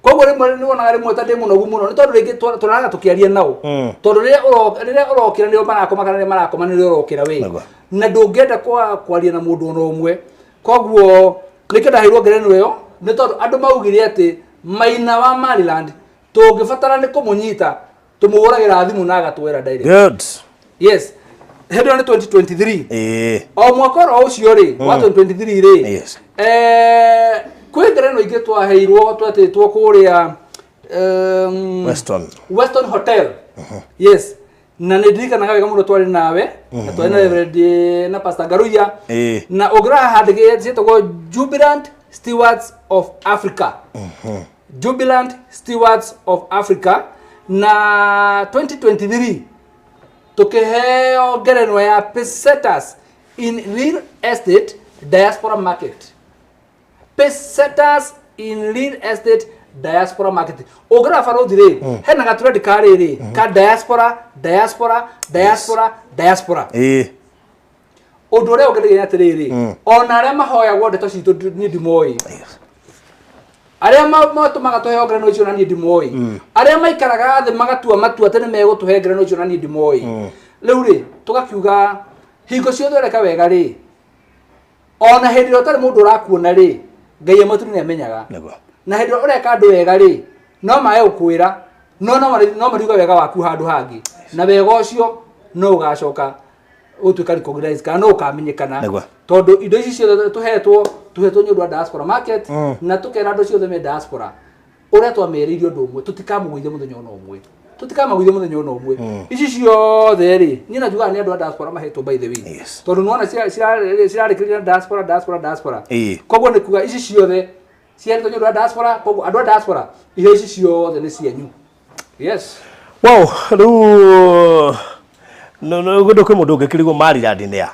Koguo rĩmwe nĩ wonaga rĩmwe ta ndĩ mũnogu mũno, nĩ tondũ rĩngĩ tũraraga tũkĩaria nao, tondũ rĩrĩa ũrokĩra nĩo marakoma, kana rĩrĩa marakoma nĩrĩo ũrokĩra wĩ, na ndũngĩenda kwaga kwaria na mũndũ ona ũmwe. Koguo nĩkĩo ndaheirwo ngerenwa ĩyo, nĩ tondũ andũ maugire atĩ Maina wa Maryland tũngĩbatara nĩ kũmũnyita, tũmũhũragĩra thimũ na agatwĩra direct. Good. Yes, hĩndĩ ĩyo nĩ 2023. O mwaka oro ũcio rĩ wa 2023 rĩ, kwĩ ngerenwa ingĩ twaheirwo twetĩtwo kũrĩa Weston. Weston Hotel. Yes, na nĩ ndirikanaga wega mũno, twarĩ nawe na twarĩ na Reverend na Pastor Ngaruiya, na ũngĩrora handĩkĩte ciĩtagwo Jubilant Stewards of Africa. Jubilant Stewards of Africa na 2023 tukiheo ngerenwa ya Pacesetters in Real Estate Diaspora Market. Pacesetters in Real Estate Diaspora Market. Ũngĩrora barothi rĩ, hena gatũrendi ka rĩrĩ ka diaspora, diaspora, diaspora, diaspora. Ũndũ ũrĩa ũngenagia nĩ atĩrĩrĩ, ona arĩa mahoyagwo ndeto citũ niĩ ndimoĩ, arĩa matũmaga tũheo ngerenwa icio na niĩ ndimoĩ, arĩa maikaraga thĩ magatua matua atĩ nĩ megũtũhe ngerenwa icio na niĩ ndimoĩ. Rĩu rĩ, tũgakiuga hingo ciothe ũreka wega rĩ, ona hĩndĩ ĩrĩa ũtarĩ mũndũ ũrakuona rĩ, Ngai amatu nĩ amenyaga. Na hĩndĩ ĩrĩa ũreka andũ wega rĩ, no mae gũkwĩra, no mariuga wega waku handũ hangĩ, na wega ũcio no ũgacoka ũtuĩka recognize kana no ũkamenyekana, tondũ indo ici ciothe tũhetwo tũhetwo nĩ ũndũ wa diaspora market, na tũkera andũ ciothe me diaspora ũrĩa twamerĩire ũndũ ũmwe, tũtikamũgũithia mũthenya ona ũmwe, tũtikamagũithia mũthenya ona ũmwe. Ici ciothe rĩ, niĩ na njugaga nĩ andũ a diaspora mahetwo, by the way, tondũ nĩwona cirarĩkĩrĩria na diaspora, diaspora, diaspora. Koguo nĩ kuga ici ciothe ciahetwo nĩ ũndũ wa diaspora. Koguo andũ a diaspora, iheo ici ciothe nĩ cianyu, yes. Wow, rĩu no no gwĩ kwĩ mũndũ ũngĩkĩrigwo Maryland nĩ a?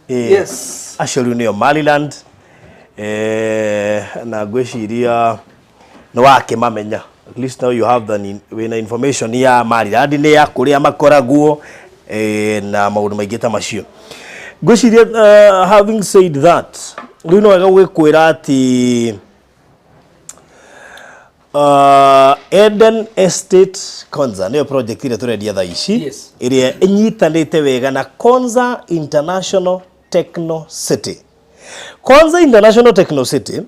Yes. Acio rĩu nĩo Maryland, na ngwĩciria nĩ wakĩmamenya. At least now you have the wĩna information ya Maryland nĩ ya kũrĩa makoragwo, na maũndũ maingĩ ta macio. Ngwĩciria, having said that, rĩu no wega gũgĩkwĩra atĩ Eden Estate Konza nĩyo project ĩrĩa tũrendia thaa ici, ĩrĩa ĩnyitanĩte wega na Konza International Techno City. Konza International Techno City,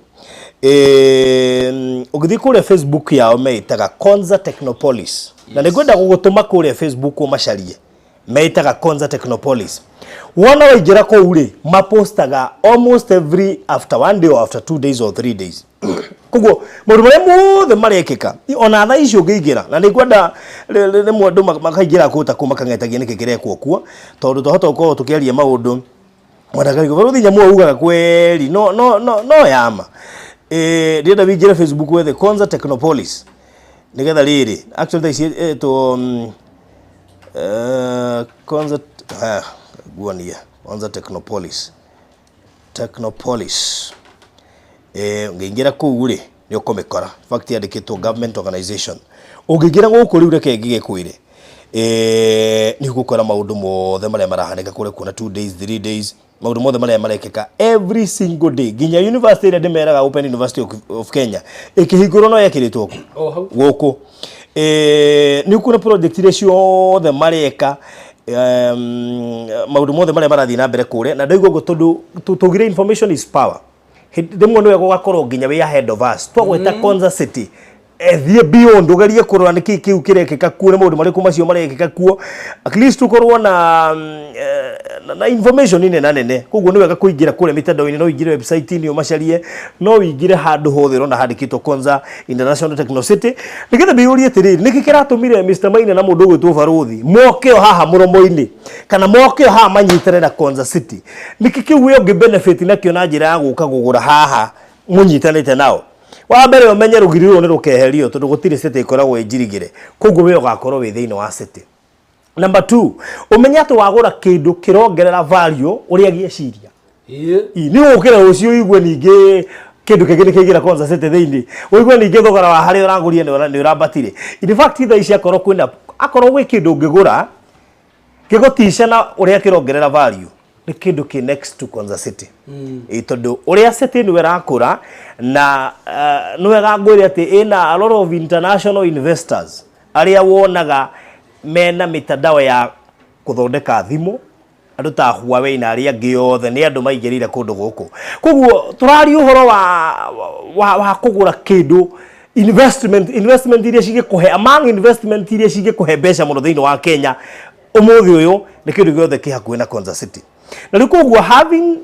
ũngĩthiĩ kũrĩa Facebook yao meĩtaga Konza Technopolis, na nĩngwenda gũgũtũma kũrĩa Facebook ũmacarie, meĩtaga Konza Technopolis. Wona waingĩra kũu rĩ, mapostaga almost every after one day or after 2 days or 3 days. Koguo maũndũ marĩa mothe marekĩka ona thaa ici ũngĩingĩra, na nĩngwenda rĩmwe andũ makaingĩra kũu ta kũu makang'etagia nĩkĩ kĩrekwo kuo, tondũ twahota gũkorwo tũkĩaria maũndũ mwanakarigo baruthi nyamu ugaga kweli no no no no yama. Ndĩrenda wingĩre Facebook wethe Konza Technopolis nigetha rĩrĩ, actually thaa ici ĩtwo Konza, guonie Konza Technopolis, Technopolis. Ũngĩingĩra kũu rĩ, nĩ ũkũmĩkora. In fact, yandĩkĩtwo government organization. Ũngĩingĩra gũkũ rĩu, reke ngĩgĩkwĩre, nĩ ũgũkora maũndũ mothe marĩa marahanĩka kũrĩa, kuona 2 days, 3 days, maũndũ mothe marĩa marekĩka every single day, nginya university ĩrĩa ndĩmeraga, Open University of Kenya, ĩkĩhingũrwo no yekĩrĩtwo kũ? O hau. Gũkũ. Nĩ ũkuona project iria ciothe mareka, maũndũ mothe marĩa marathiĩ na mbere kũrĩa. Na ndaigua ũguo tondũ tũgire information is power. Rĩmwe nĩ wega ũgakorwo nginya wĩ ahead of us. Twagweta Konza City, thiĩ beyond ũgerie kũrora nĩkĩ kĩu kĩrekĩka kuo, nĩ maũndũ marĩkũ macio marekĩka kuo, at least ũkorwo na information nene nene. Koguo nĩ wega kũingĩra kũrĩa mĩtandao-inĩ. No ũingĩre website-inĩ ũmacarie, no ũingĩre handũ hothe ũrona handĩkĩtwo Konza International Techno City, nĩgetha mbĩyũrie atĩrĩrĩ, nĩkĩ kĩratũmire Mr Maina na mũndũ ũgwĩtwo Barũthi moke o haha mũromo-inĩ, kana moke o haha manyitane na Konza City? Nĩkĩ kĩu we ũngĩ benefit nakĩo na njĩra ya gũka kũgũra haha mũnyitanĩte nao? Wa mbere, ũmenye rũgiri rũrũ nĩ rũkeherio, tondũ gũtirĩ city ĩkoragwo ĩ njirigĩre. Koguo we ũgakorwo wĩ thĩinĩ wa city. Number two, ũmenye atĩ wagũra kĩndũ kĩrongerera value ũrĩa gĩeciria. Nĩ ũgũkĩra rũciũ ũigue ningĩ kĩndũ kĩngĩ nĩ kĩaingĩra Konza City thĩinĩ, ũigue ningĩ thogora wa harĩa ũragũrire nĩ ũrambatire. In fact, thaa ici akorwo kwĩna, akorwo gwĩ kĩndũ ũngĩgũra gĩgũtica na ũrĩa kĩrongerera value, nĩ kĩndũ kĩ next to Konza City. Ĩ tondũ ũrĩa city nĩwe ĩrakũra na nĩ wega ngwĩre atĩ ĩna a lot of international investors arĩa wonaga mena mitandao ya kũthondeka thimũ, andũ ta Huawei na arĩa angĩ othe nĩ andũ maingĩrĩire kũndũ gũkũ. Koguo tũraria ũhoro wa kũgũra kĩndũ investment iria cingĩkũhe, among investment iria cingĩkũhe mbeca mũno thĩinĩ wa Kenya ũmũthĩ ũyũ, nĩ kĩndũ gĩothe kĩ hakuhĩ na Konza City. Na rĩu koguo having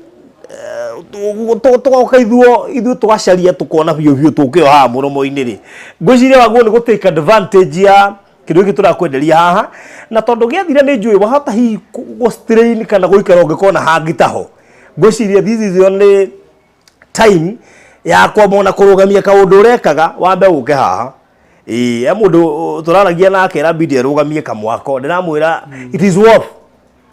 tũgoka ithuĩ tũgacaria, tũkona biũ biũ tũkĩo haha mũromo-inĩ rĩ, ngwĩciria waguo nĩ gũ take advantage ya kĩndũ gĩkĩ tũrakwenderia haha. Na tondũ gĩathira nĩ njũĩ wahota hihi gũ strain kana gũikara ũngĩkona hangĩ taho, ngwĩciria this is the only time. Ya kwamba ona kũrũgamia kaũndũ ũrekaga wambe ũke haha. Ĩĩ, he mũndũ tũraragia nake ĩrabidi arũgamie kamwako, ndĩramwĩra it is worth,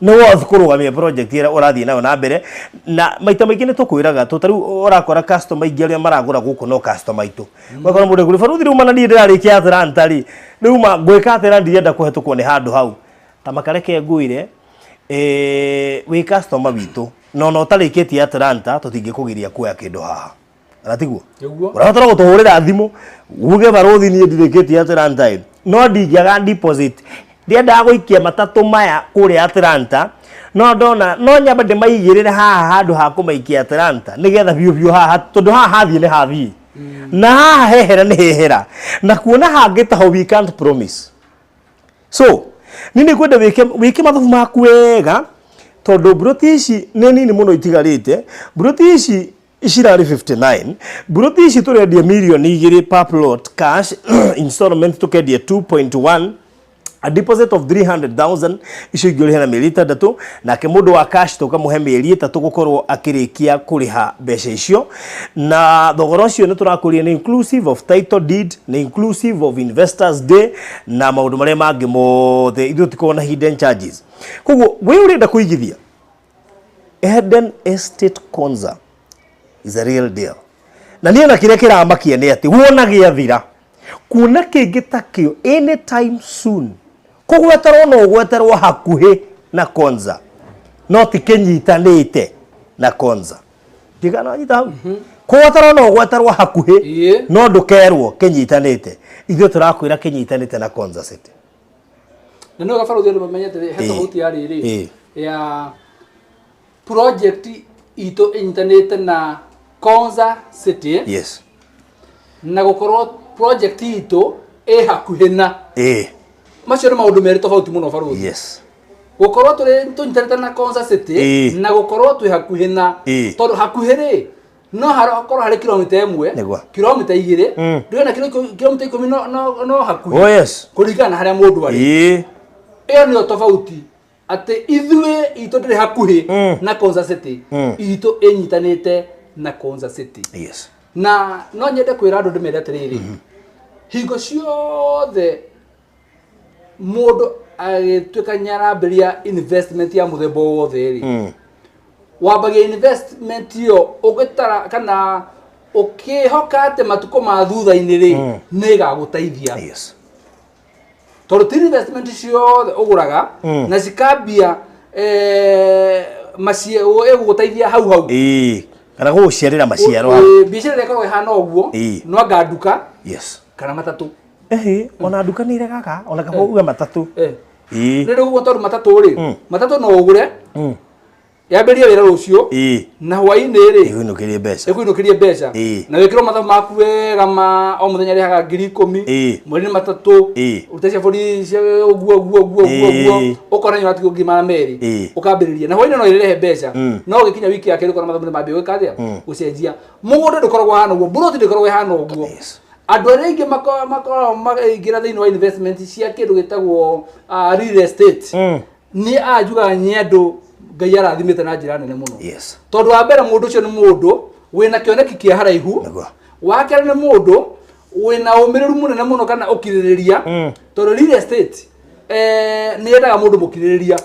nĩ worth kũrũgamia project ĩrĩa ũrathiĩ nayo na mbere. Na maita maingĩ nĩ tũkwĩraga tũ tarĩu ũrakora customer aingĩ arĩa maragũra gũkũ no customer aitũ. Ũgakora mũndũ ekũria, "Baruthi, rĩu mana niĩ ndĩrarĩkia Atlanta rĩ, rĩu ma ngwĩka atĩa na ndirenda kũhetũkwo nĩ handũ hau?" Ta makareke ngwĩre, wĩ customer witũ na ona ũtarĩkĩtie Atlanta tũtingĩkũgiria kuoya kĩndũ haha, kana tiguo? Nĩguo. Ũrabatara gũtũhũrĩra thimũ uge, "Barũthi, niĩ ndirĩkĩtie Atlanta ĩ, no ndingĩaga deposit, ndiendaga gũikia matatũ maya kũrĩa Atlanta, no ndona no nyambe ndĩmaigĩrĩre haha handũ ha kũmaikia Atlanta, nĩgetha biũ biũ haha, tondũ haha hathiĩ nĩ hathiĩ na haha hehera nĩ hehera, na kuona hangĩ taho we can't promise." So niĩ nĩ ngwenda wĩke mathabu maku wega, tondũ mburoti ici nĩ nini mũno itigarĩte. Mburoti ici cirarĩ 59. Mburoti ici tũrendia mirioni 2 per plot cash, installment tũkendia 2.1, a deposit of 300,000, icio ingĩ ũrĩhe na mĩeri 6. Nake mũndũ wa cash tũkamũhe mĩeri 3 gũkorwo akĩrĩkia kũrĩha mbeca icio. Na thogora ũcio nĩ tũrakũria nĩ inclusive of title deed, nĩ inclusive of investors day na maũndũ marĩa mangĩ mothe. Ithuĩ tũtikoragwo na hidden charges. Koguo we ũrenda kũigithia, Eden Estate Konza is a real deal. Na niĩ na kĩrĩa kĩramakia nĩ atĩ wona gĩathira, kuona kĩngĩ ta kĩo anytime soon, kũgweterwo no ũgweterwo hakuhĩ na Konza, no ti kĩnyitanĩte na Konza. Ndigana wanyita hau, kũgweterwo no ũgweterwo hakuhĩ, no ndũkerwo kĩnyitanĩte. Ithuĩ tũrakwĩra kĩnyitanĩte na Konza City. Na nĩ gabaruthi andũ mamenye atĩrĩ, he tofauti ya rĩrĩ ya project itũ ĩnyitanĩte na Konza City na gũkorwo project itũ ĩ hakuhĩ na. Macio nĩ maũndũ merĩ tofauti mũno, baruthi. Gũkorwo tũrĩ tũnyitanĩte na Konza City na gũkorwo twĩ hakuhĩ na, tondũ hakuhĩ rĩ, no hakorwo harĩ kilomita 1, kilomita 2, ndũrĩ na kilomita 10, no hakuhĩ kũringana na harĩa mũndũ arĩ. Ĩyo nĩyo tofauti, atĩ ithuĩ itũ ndĩrĩ hakuhĩ na Konza City, itũ ĩnyitanĩte na Konza City. Na no nyende kwĩra andũ, ndĩmere atĩrĩrĩ, hingo ciothe mũndũ agĩtuĩka nĩarambĩrĩria investment ya mũthemba o wothe rĩ, wambagia investment ĩyo ũgĩtara kana ũkĩhoka atĩ matukũ ma thutha-inĩ rĩ, nĩ ĩgagũteithia, tondũ ti investment ciothe ũgũraga na cikambia ĩgũgũteithia hau hau. Ĩĩ, kana gũgũciarĩra maciaro hau. Biacara ĩrĩa ĩkoragwo ĩhana ũguo no anga nduka kana matatũ. Ĩhĩ, ona nduka nĩ iregaga, ona kaba uge matatũ. Nĩ rĩu ũguo, tondũ matatũ rĩ, matatũ no ũgũre yambĩrĩrie wĩra rũciũ na hwaĩ-inĩ rĩ, ĩkũinũkĩrie mbeca. Ĩkũinũkĩrie mbeca na wĩkĩrwo mathabu maku wega ma o mũthenya rĩhaga 10,000, mweri nĩ matatũ, ũrute cia bũri cia ũguo ũguo ũguo ũguo ũguo, ũkona nĩ ũratigwo 200,000. Ũkambĩrĩria na hwaĩ-inĩ no ĩrehe mbeca, no ũgĩkinya wiki ya kerĩ ũkona mathabu nĩ mambia gwĩka atĩa? Gũcenjia. Mũgũnda ndũkoragwo hana ũguo, mburoti ndĩkoragwo ĩhana ũguo. Andũ arĩa aingĩ makoragwo makĩingĩra thĩinĩ wa investment cia kĩndũ gĩtagwo real estate nĩ anjugaga nĩ andũ Ngai arathimĩte na njĩra nene mũno, tondũ wa mbere mũndũ ũcio nĩ mũndũ wĩna kĩoneki kĩa haraihu, wa kerĩ nĩ mũndũ wĩna ũmĩrĩru mũnene mũno kana ũkirĩrĩria, tondũ real estate nĩ yendaga mũndũ mũkirĩrĩria.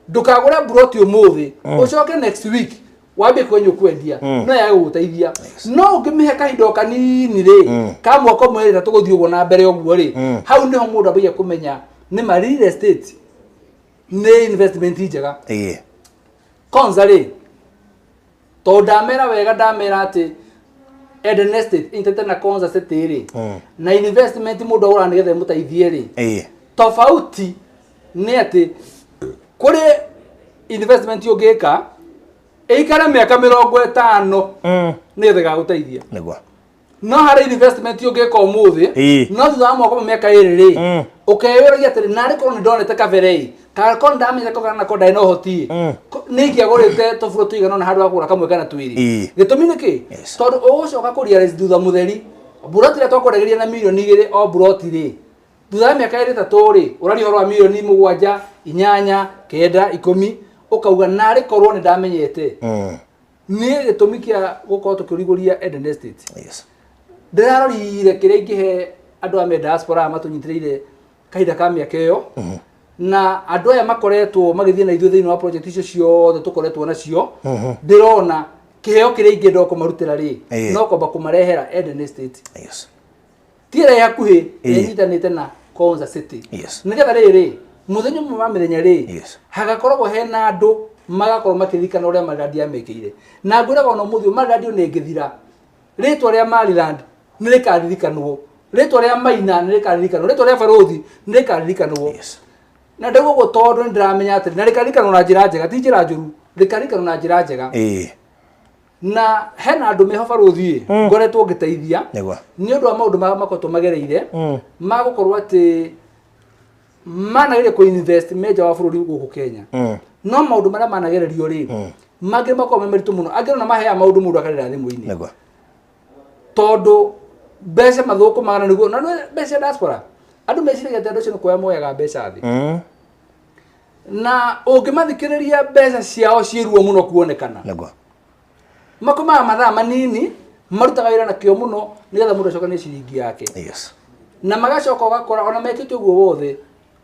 Ndũkagũre mburoti ũmũthĩ ũcoke next week wambie kwenye ũkwendia, no yage gũgũteithia. No ũngĩmĩhe kahinda o kanini rĩ, ka mwaka ũmwe ĩtatũ gũthiĩ ũguo na mbere ũguo rĩ, hau nĩho mũndũ ambagia kũmenya nĩ ma real estate nĩ investment njega. Konza rĩ, tondũ ndamera wega, ndamera atĩ Eden Estate ĩnyitĩte na Konza City rĩ, na investment mũndũ agũraga nĩgetha ĩmũteithie rĩ, tofauti nĩ atĩ kũrĩ investment ũngĩka ĩikare mĩaka 50 nĩgetha ĩgagũteithia, no harĩ investment ũngĩka ũmũthĩ, no thutha wa mwaka ũmwe, mĩaka 2 rĩ, ũkeyũragia atĩrĩ, narĩ korwo nĩ ndonete kabere ĩ, kana korwo ndamenyete ko kana korwo ndarĩ na ũhoti ĩ, nĩ ingĩagũrĩte tũburo tũigana ũna handũ ha kũgũra kamwe kana twĩrĩ. Gĩtũmi nĩ kĩ? Tondũ ũgũcoka kũ realize thutha mũtheri, mburoti ĩrĩa twakwendagĩria na mirioni 2 o mburoti rĩ, thutha wa mĩaka 2 3 rĩ, ũraria ũhoro wa mirioni 7, 8, 9, 10, ũkauga narĩ korwo nĩ ndamenyete. Niĩ gĩtũmi kĩa gũkorwo tũkĩrugũria Eden Estate, Yes. ndĩrarorire kĩrĩa ingĩhe andũ a me diaspora aya matũnyitĩrĩire kahinda ka mĩaka ĩyo, na andũ aya makoretwo magĩthiĩ na ithuĩ thĩinĩ wa project icio ciothe tũkoretwo nacio. Ndĩrona kĩheo kĩrĩa ingĩenda kũmarutĩra rĩ, no kwamba kũmarehera Eden Estate. Ti ĩrĩa ĩ hakuhĩ, ĩnyitanĩte na Konza City, nĩgetha rĩrĩ mũthenya ũmwe wa mĩthenya rĩ, hagakoragwo hena andũ magakorwo makĩririkana ũrĩa Maryland yamekĩire. Na ngwĩraga ona ũmũthĩ ũyũ, Maryland ona ĩngĩthira, rĩtwa rĩa Maryland nĩ rĩkaririkanwo, rĩtwa rĩa Maina nĩ rĩkaririkanwo, rĩtwa rĩa Barũthi nĩ rĩkaririkanwo. Na ndauga ũguo tondũ nĩ ndĩramenya atĩrĩ, na rĩkaririkanwo na njĩra njega, ti njĩra njũru, rĩkaririkanwo na njĩra njega. Na hena andũ meho, barũthi, ngoretwo ngĩteithia nĩ ũndũ wa maũndũ makoretwo magereire, ma gũkorwo atĩ manageria kũ invest me nja wa bũrũri gũkũ Kenya, no maũndũ marĩa managererio rĩ, mangĩ makorwo me maritũ mũno, angĩ ona maheaga maũndũ mũndũ akarĩra thimũ-inĩ, tondũ mbeca mathũkũmaga na nĩguo na nĩ mbeca cia diaspora, andũ meciragia atĩ andũ acio nĩ kuoya moyaga mbeca thĩ, na ũngĩmathikĩrĩria, mbeca ciao ciĩ ruo mũno kuonekana. Makomaga mathaa manini, marutaga wĩra na kĩo mũno nĩgetha mũndũ acokanie ciringi yake. Na magacoka ũgakora ona mekĩte ũguo wothe,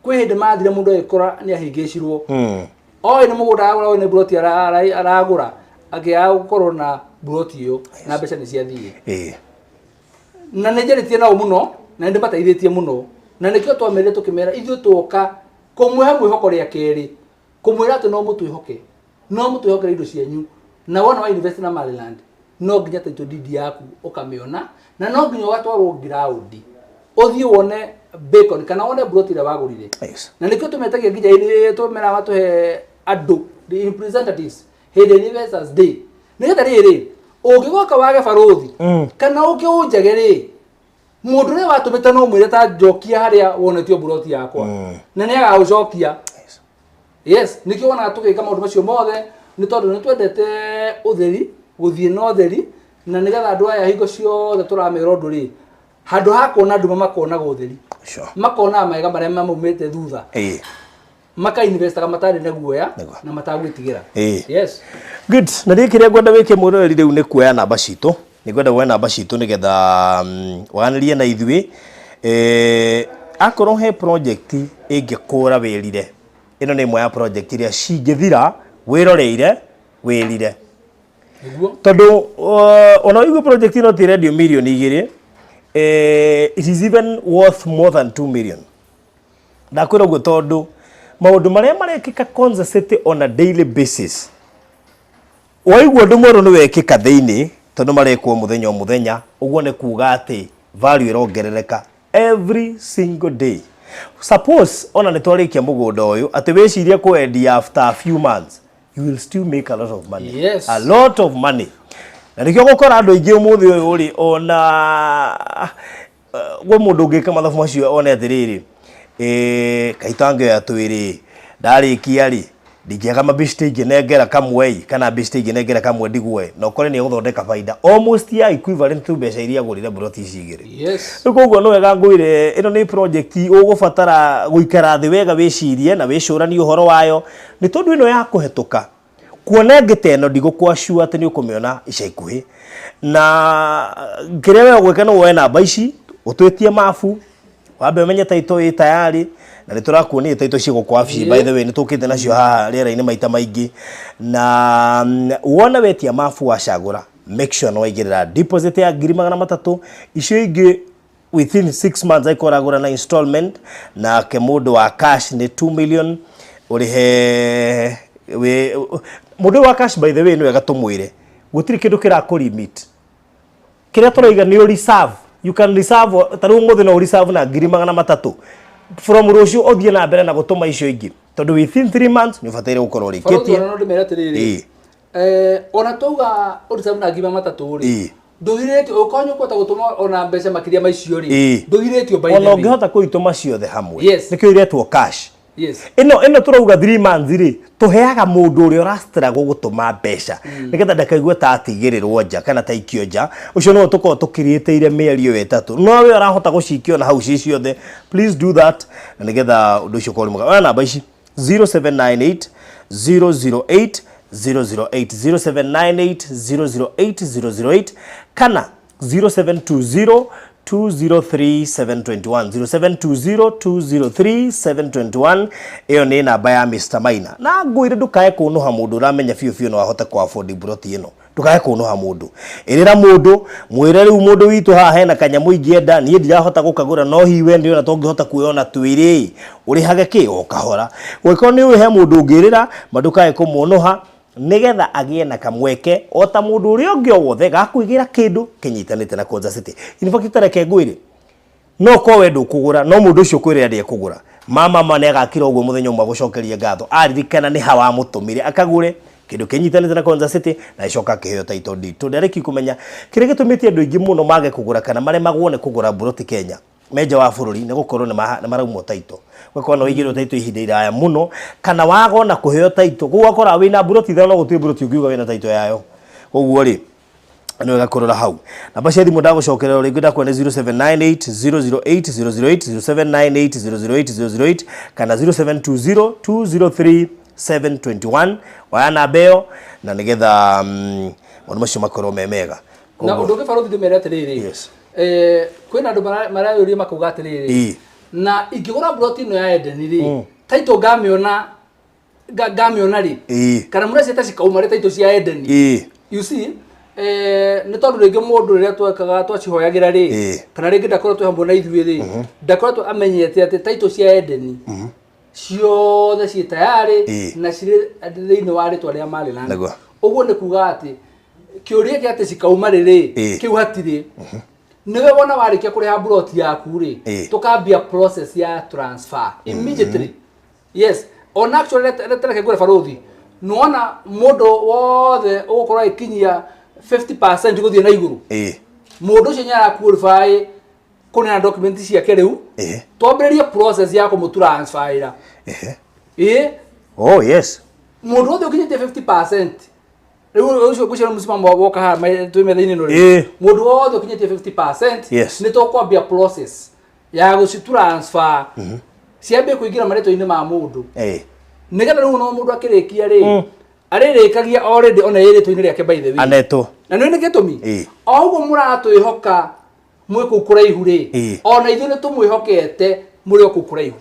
kwĩ hĩndĩ mathire mũndũ agĩkora nĩ ahĩngĩcirwo. Oĩ nĩ mũgũnda aragũra, oĩ nĩ buroti aragũra, akĩaga gũkorwo na buroti ĩyo na mbeca nĩ ciathiĩ. Na nĩ njarĩtie nao mũno na nĩ ndĩmateithĩtie mũno, na nĩkĩo twamerire tũkĩmera ithuĩ twoka kũmwĩhe mwĩhoko rĩa kerĩ, kũmwĩra atĩ no mũtwĩhoke, no mũtwĩhokere indo cianyu. Na wona wa invest na Maryland, no nginya title deed yaku ũkamĩona, na no nginya ũgatwarwo ground ũthiĩ wone bacon kana wone buroti ĩrĩa wagũrire. Na nĩkĩo tũmetagia nginya tũmeraga matũhe andũ, the representatives, hĩndĩ ya Investors Day, nĩgetha rĩrĩ ũngĩgoka wage barũthi kana ũke ũnjage rĩ, mũndũ ũrĩa watũmĩte no mwĩre ta njokia harĩa wonetio buroti yakwa, na nĩ agagũcokia. Yes, nĩkĩo wonaga tũgĩka maũndũ macio mothe, nĩ tondũ nĩ twendete ũtheri, gũthiĩ na ũtheri, na nĩgetha andũ aya hingo ciothe tũramera ũndũ rĩ, handũ ha kuona nduma makonaga ũtheri, makonaga mawega marĩa mamaumĩte thutha, makainvestaga matarĩ na guoya na matagwĩtigĩra. Yes. Good. Na niĩ kĩrĩa ngwenda wĩke, mwĩroreri, rĩu nĩ kuoya namba citũ. Nĩ ngwenda woe namba citũ nĩgetha waranĩrie na ithuĩ. Akorwo he project ĩngĩkũra wĩrire, ĩno nĩ ĩmwe ya project iria cingĩthira wĩroreire wĩrire, tondũ ona ũigue project ĩno ti ĩrendio mirioni 2, it is even worth more than 2 million. Ndakwĩra ũguo tondũ maũndũ marĩa marekĩka Konza City on a daily basis, waigua ũndũ mwerũ nĩ wekĩka thĩinĩ, tondũ marekwo mũthenya o mũthenya, ũguo nĩ kuga atĩ value ĩrongerereka every single day. Suppose ona nĩ twarĩkia mũgũnda ũyũ, atĩ wĩcirie kwendia after a few months, you will still make a lot of money. A lot of money. Na nĩkĩo gũkora andũ aingĩ ũmũthĩ ũyũ rĩ, ona gwĩ mũndũ ũngĩka mathabu macio one atĩrĩrĩ, kaita ngĩoya twĩrĩ, ndarĩkia rĩ, ndingĩaga mabĩcite ingĩnengera kamwe ĩ, kana mbĩcite ingĩnengera kamwe ndigwe, na ũkore nĩ egũthondeka baida almost ya equivalent to mbeca iria agũrire buroti ici igĩrĩ. Rĩu koguo nĩ wega ngwĩre, ĩno nĩ project ũgũbatara gũikara thĩ wega, wĩcirie na wĩcũranie ũhoro wayo, nĩ tondũ ĩno ya kũhetũka kuona ĩngĩ ta ĩno, ndigũkwacua atĩ nĩ ũkũmĩona ica ikuhĩ. Na kĩrĩa we ũgwĩka nĩ woe namba ici, ũtwĩtie mabu, wambe ũmenye title ĩ tayari, na nĩ tũrakuonia title ciĩ gũkũ wabici. By the way, nĩ tũkĩte nacio haha rĩera-inĩ maita maingĩ. Na wona wetia mabu, wacagũra, make sure nĩ waigĩrĩra deposit ya 300,000, icio ingĩ within 6 months angĩkorwo ũragũra na installment. Nake mũndũ wa cash nĩ 2 million ũrĩhe. Mũndũ ũyũ wa cash, by the way, nĩ wega tũmwĩre gũtirĩ kĩndũ kĩrakũ limit. Kĩrĩa tũraiga nĩ ũ reserve, you can reserve. Ta rĩu ũmũthĩ no ũ reserve na 300,000, from rũciũ ũthiĩ na mbere na gũtũma icio ingĩ, tondũ within 3 months nĩ ũbataire gũkorwo Barũthi, ũrĩkĩtie. Ona no ndĩmere atĩrĩrĩ, ona twauga ũreserve na 300,000 rĩ, ndũgirĩtio ũkorwo nĩ ũkũhota gũtũma ona mbeca makĩria ma icio rĩ, ndũgirĩtio, by the Ona way. ũngĩhota kũitũma ciothe hamwe, nĩkĩo iretwo cash. Ĩno tũrauga 3 months rĩ, tũheaga mũndũ ũrĩa ũrastruggle gũtũma mbeca, nĩgetha ndakaigue ta atigĩrĩrwo nja kana ta ikio nja. Ũcio nĩwe tũkoragwo tũkĩrĩtĩire mĩeri ĩyo 3. No we ũrahota gũcikia ona hau ciĩ ciothe, please do that, na nĩgetha ũndũ ũcio ũkorwo ũrĩ mwega. Oya namba ici: 0798 008 008, 0798 008 008 kana 0720 203 721, 0720 203 721. Ĩyo nĩ namba ya Mr Maina. Na ngwĩre ndũkae kũnũha mũndũ ũramenya biũ biũ no ahote kũ afford buroti ĩno. Ndũkae kũnũha mũndũ, ĩrĩra mũndũ, mwĩre rĩu mũndũ witũ haha hena kanyamũ ingĩenda, niĩ ndirahota gũkagũra, no hihi we ndĩrona tũngĩhota kuoyona twĩrĩ, ũrĩhage kĩ o kahora. Ũngĩkorwo nĩ ũĩ he mũndũ ũngĩrĩra ma, ndũkae kũmũnũha nigetha agĩe na kamweke o ta mũndũ ũrĩa ũngĩ o wothe ga kũigĩra kĩndũ kĩnyitanĩte na Konza City. In fact, tareke ngwĩre, no korwo we ndũkũgũra, no mũndũ ũcio ũkwĩrĩra ndĩekũgũra, mama ma nĩ agakira ũguo mũthenya ũmwe agũcokerie ngatho aririkana nĩ ha wamũtũmire akagũre kĩndũ kĩnyitanĩte na Konza City na ĩcoka akĩheo title deed. Tondũ arĩki kũmenya kĩrĩa gĩtũmĩte andũ aingĩ mũno mage kũgũra kana maremagwo nĩ kũgũra buroti Kenya menja wa bũrũri nĩ gũkorwo nĩ maraumwo title. Ũgakorwo nĩ waigĩrwo title ihinda iraya mũno kana waga ona kũheo title, koguo ũgakora wĩna buroti ithano no gũtirĩ buroti ũngiuga wĩna title yayo. Koguo rĩ, nĩ wega kũrora hau. Namba cia thimũ ndagũcokerera o rĩngĩ, ndakuona 0798 008 008, 0798 008 008 kana 0720 203 721. Oya namba ĩyo na nĩgetha maũndũ macio makorwo me mega. Na ũndũ ũngĩ, barothi, ndĩmere atĩrĩrĩ, kwĩna andũ marayũria makauga atĩrĩrĩ, na ingĩgũra broti ĩno ya Edeni rĩ, title ngamĩona ngamĩona rĩ? Kana mũrecieta cikauma rĩ title cia Edeni? You see, nĩ tondũ rĩngĩ mũndũ rĩrĩa twekaga twacihoyagĩra rĩ, kana rĩngĩ ndakoretwo hamwe na ithuĩ rĩ, ndakoretwo amenyete atĩ title cia Edeni ciothe ciĩ tayarĩ na cirĩ thĩinĩ wa rĩtwa rĩa Maryland. Ũguo nĩ kuga atĩ kĩũria kĩa atĩ cikauma rĩ rĩ, kĩu hatirĩ. Nĩwe wona warĩkia kũrĩha buroti yaku rĩ, tũkambia process ya transfer immediately. Yes, ona actually reke ngwĩre barothi, nĩwona mũndũ wothe ũgũkorwo agĩkinyia 50% gũthiĩ na igũrũ, mũndũ ũcio nĩ ara qualify kũneana document ciake rĩu, twambĩrĩrie process ya kũmũtransferĩra. Ĩĩ. Oh yes. Mũndũ wothe ũkinyĩtie 50% rĩu, ũcio ngwĩciria mũsimamo woka haha twĩ metha-inĩ ĩno rĩ, mũndũ wothe ũkinyĩtie 50%, nĩ tũkwambia process ya gũci transfer ciambie kũingĩra marĩtwa-inĩ ma mũndũ, nĩgetha rĩu no mũndũ akĩrĩkia rĩ, arĩrĩkagia already ona ĩ rĩtwa-inĩ rĩake, by the way. Anetwo. Na nĩ gĩtũmi, o ũguo mũratwĩhoka mwĩ kũu kũraihu rĩ, ona ithuĩ nĩ tũmwĩhokete mũrĩ o kũu kũraihu.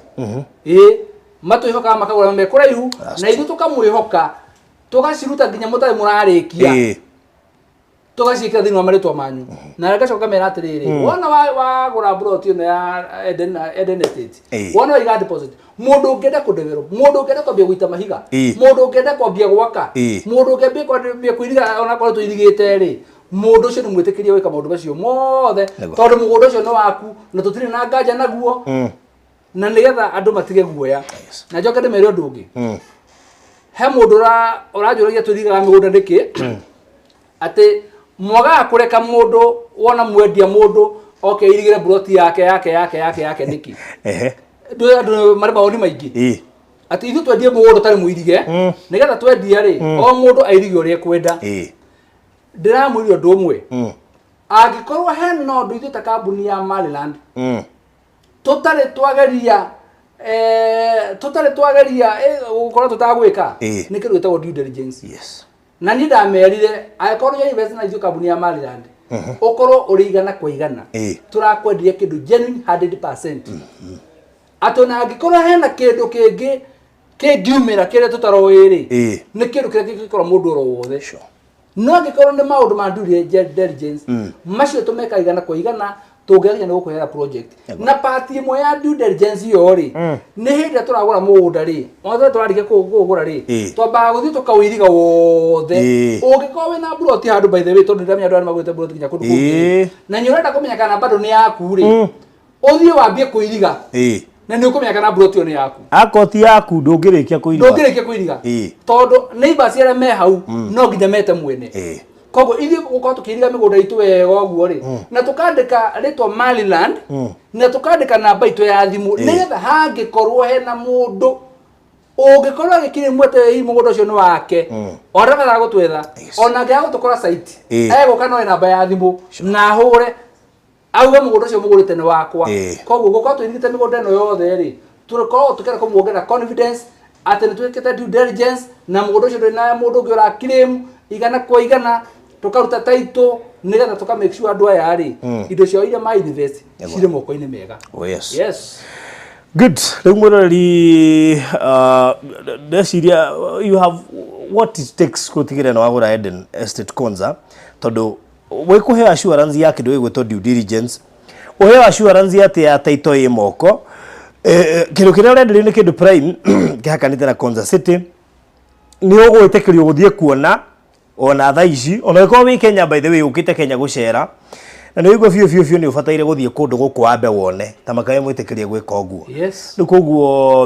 Ĩĩ, matwĩhokaga makagũra me kũraihu, na ithuĩ tũkamwĩhoka tũgaciruta nginya mũtarĩ mũrarĩkia, tũgaciĩkĩra thĩinĩ wa marĩtwa manyu. Na ngacoka ngamera atĩrĩrĩ, wona wagũra broti ĩno ya Eden, Eden Estate, wona waiga deposit, mũndũ ũngĩenda kũdevelop, mũndũ ũngĩenda kwambia gũita mahiga, mũndũ ũngĩenda kwambia gwaka, mũndũ ũngĩambia kwambia kũiriga, onakorwo tũirigĩte rĩ, mũndũ ũcio nĩ mwĩtĩkĩrie gwĩka maũndũ macio mothe, tondũ mũgũnda ũcio nĩ waku na tũtirĩ na nganja naguo, na nĩgetha andũ matige guoya. Na njoke ndĩmere ũndũ ũngĩ, he mũndũ ũranjũragia tũirigaga mĩgũnda nĩkĩ, atĩ mwagaga kũreka mũndũ wona mwendia mũndũ oke irigĩre buroti yake yake yake yake yake nĩkĩ? Ndũ andũ marĩ mawoni maingĩ atĩ ithuĩ twendie mũgũnda ũtarĩ mũirige, nĩgetha twendia rĩ, o mũndũ airige ũrĩa ekwenda. Ndĩramwĩria ũndũ ũmwe, angĩkorwo hena ũndũ ithuĩ ta kambuni ya Maryland tũtarĩ twageria gũkorwo tũtagwĩka, nĩ kĩndũ gĩtagwo due diligence. Na niĩ ndamerire, angĩkorwo nĩ invest na ithuĩ kambuni ya Maryland, ũkorwo ũrĩ igana kwa igana, tũrakwenderia kĩndũ genuine 100%, atĩ ona angĩkorwo hena kĩndũ kĩngĩ kĩngiumĩra kĩrĩa tũtaroĩ rĩ, nĩ kĩndũ kĩrĩa kĩngĩkorwo mũndũ oro wothe. No angĩkorwo nĩ maũndũ ma due diligence, macio tũmeka igana kwa igana, tũngĩaginya nĩ gũkũheera project. Na part ĩmwe ya due diligence ĩyo rĩ, nĩ hĩndĩ ĩrĩa tũragũra mũgũnda rĩ, ona tũrarĩkia kũũgũra rĩ, twambaga gũthiĩ tũkaũiriga wothe. Ũngĩkorwo wĩna buroti handũ, by the way, tondũ ndĩramenya andũ arĩa magũrĩte buroti nginya kũndũ kũngĩ, na nĩ ũrenda kũmenya kana bado nĩ yaku rĩ, ũthiĩ wambie kũiriga, na nĩ ũkũmenya kana buroti ĩyo nĩ yaku. Akorwo ti yaku, ndũngĩrĩkia kũiriga. Ndũngĩrĩkia kũiriga, tondũ neighbors arĩa me hau no nginya mete mwene. Koguo ithuĩ gũkorwo tũkĩiriga mĩgũnda itũ wega ũguo rĩ, na tũkandĩka rĩtwa Maryland, na tũkandĩka namba itũ ya thimũ, nĩgetha hangĩkorwo hena mũndũ ũngĩkorwo agĩkinya mwete hihi mũgũnda ũcio nĩ wake, ona ndabatara gũtwetha, ona angĩaga gũtũkora site, egũka noe namba ya thimũ na ahũre auge mũgũnda ũcio mũgũrĩte nĩ wakwa. Koguo gũkorwo tũirigĩte mĩgũnda ĩno yothe rĩ, tũkoragwo tũkĩenda kũmuongerera confidence. Atĩ nĩ twĩkĩte due diligence na mũgũnda ũcio ndũrĩ na mũndũ ũngĩ ũra claim igana kwa igana, tũkaruta title nĩgetha tũka make sure andũ aya rĩ, indo ciao iria ma invest cirĩ moko-inĩ mega. Oh, yes. Yes. Good. Rĩu mwĩroreri, ndeciria you have what it takes gũtigĩrĩra nĩ wagũra Eden Estate Konza, tondũ wĩkũheo assurance ya kĩndũ gĩgwĩtwo due diligence, ũheo assurance atĩ ya title ĩ moko. Kĩndũ kĩrĩa ũrenderio nĩ kĩndũ prime kĩhakanĩte na Konza City. Nĩ ũgwĩtĩkĩrio gũthiĩ kuona ona thaa ici, ona ũngĩkorwo wĩ Kenya. By the way, ũkĩte Kenya gũcera na nĩ ũigua biũ biũ biũ nĩ ũbataire gũthiĩ kũndũ gũkũ wambe wone ta makae mwĩtĩkĩrie gwĩka ũguo. Rĩu koguo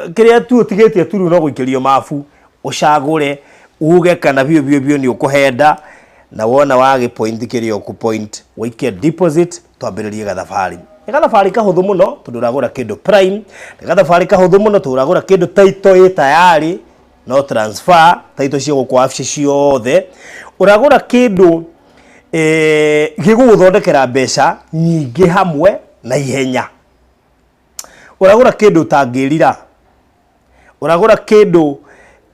kĩrĩa tu ũtigĩtie tu rĩu no gũikĩrio mabu, ũcagũre, uge kana biũ biũ biũ nĩ ũkũhenda, na wona wagĩ point kĩrĩa ũkũ point, wĩikie deposit, twambĩrĩrie gathabarĩ. Nĩ gathabarĩ kahũthũ mũno tondũ ũragũra kĩndũ prime. Nĩ gathabarĩ kahũthũ mũno tondũ ũragũra kĩndũ title ĩ tayari, no transfer title cio gũkũ wabici ciothe. Ũragũra kĩndũ gĩgũgũthondekera mbeca nyingĩ hamwe na ihenya. Ũragũra kĩndũ ũtangĩrira. Ũragũra kĩndũ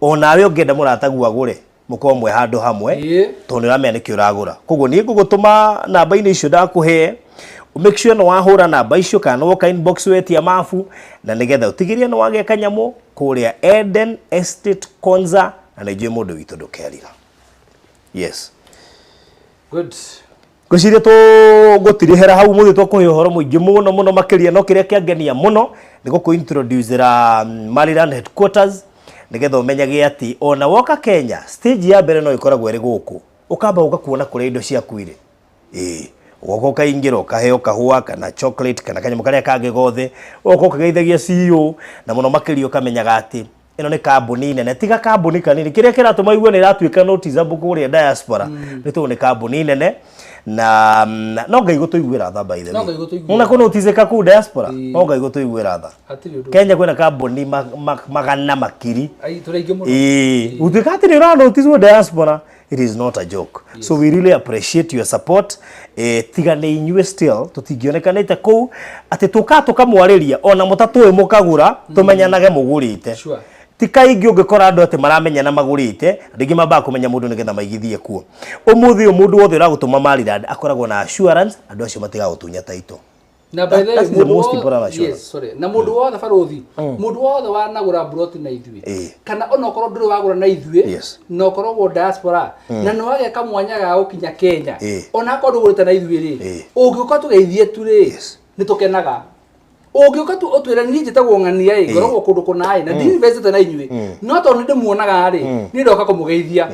onawe ũngĩenda mũrataguo agũre, mũkorwo mwĩ handũ hamwe, tondũ nĩ ũramenya nĩkĩ ũragũra. Koguo niĩ ngũgũtũma namba-inĩ icio ndakũhe. Make sure nĩ wahũra namba icio kana nĩ woka inbox wetia mabu, na nĩgetha ũtigĩrĩre nĩ wagĩa kanyamũ kũrĩa Eden Estate Konza, na nĩ njũĩ mũndũ witũ ndũkerira. Yes. Good. Ngwĩciria tũgũtirĩhera hau mũthĩ, tũkũhe ũhoro mũingĩ mũno mũno makĩria, no kĩrĩa kĩangenia mũno nĩ gũkũ introducera Maryland headquarters, nĩgetha ũmenyage atĩ ona woka Kenya, stage ya mbere no ĩkoragwo ĩrĩ gũkũ, ũkamba ũka kuona kũrĩa indo ciaku irĩ. Ĩĩ, ũgoka ũkaingĩra, ũkaheo kahũa kana chocolate kana kanyamũ karĩa kangĩ gothe, ũgoka ũkĩgeithagia CEO, na mũno makĩria ũkamenyaga atĩ ĩno nĩ kambuni nene, tiga kambuni kanini. Kĩrĩa kĩratũma igue nĩ ĩratuĩka noticeable kũrĩa diaspora nĩ tondũ nĩ kambuni nene na no Ngai gũtũiguĩra tha, by the No way. Ngai gũtũiguĩra. Ona kũnoticĩka kũu diaspora, no Ngai gũtũiguĩra tha. Hatirĩ ũndũ. Kenya kwĩna kambuni magana makiri. Ai, tũrĩ aingĩ mũno. Ĩĩ, gũtuĩka atĩ nĩ ũranoticwo diaspora, it is not a joke. So we really appreciate your support. Tiga nĩ inyuĩ, still tũtingĩonekanĩte kũu atĩ tũka tũkamwarĩria ona mũtatũĩ mũkagũra, tũmenyanage mũgũrĩte. Ti kaingĩ ũngĩkora andũ atĩ maramenyana magũrĩte. Andũ aingĩ mambaga kũmenya mũndũ nĩgetha maigithie kuo. Ũmũthĩ ũyũ mũndũ wothe ũragũtũma Maryland akoragwo na assurance andũ acio matigagũtunya title. Na by the way, That's the mũndũ most important assurance. Yes, sorry. Na mũndũ wothe, barũthi, mũndũ wothe wanagũra mburoti na ithuĩ, kana ona okorwo ndũrĩ wagũra na ithuĩ, na ũkoragwo diaspora, na nĩ wagĩa kamwanya ga gũkinya Kenya, ona akorwo ndũgũrĩte na ithuĩ rĩ, ũngĩũka tũgeithie tu rĩ, nĩ tũkenaga. Ũngĩũka tu ũtwĩre, "Niĩ njĩtagwo ng'ania ĩ, ngoragwo kũndũ kũna ĩ, na ndi-investĩte na inyuĩ, no tondũ nĩ ndĩmuonaga rĩ, niĩ ndoka kũmũgeithia,"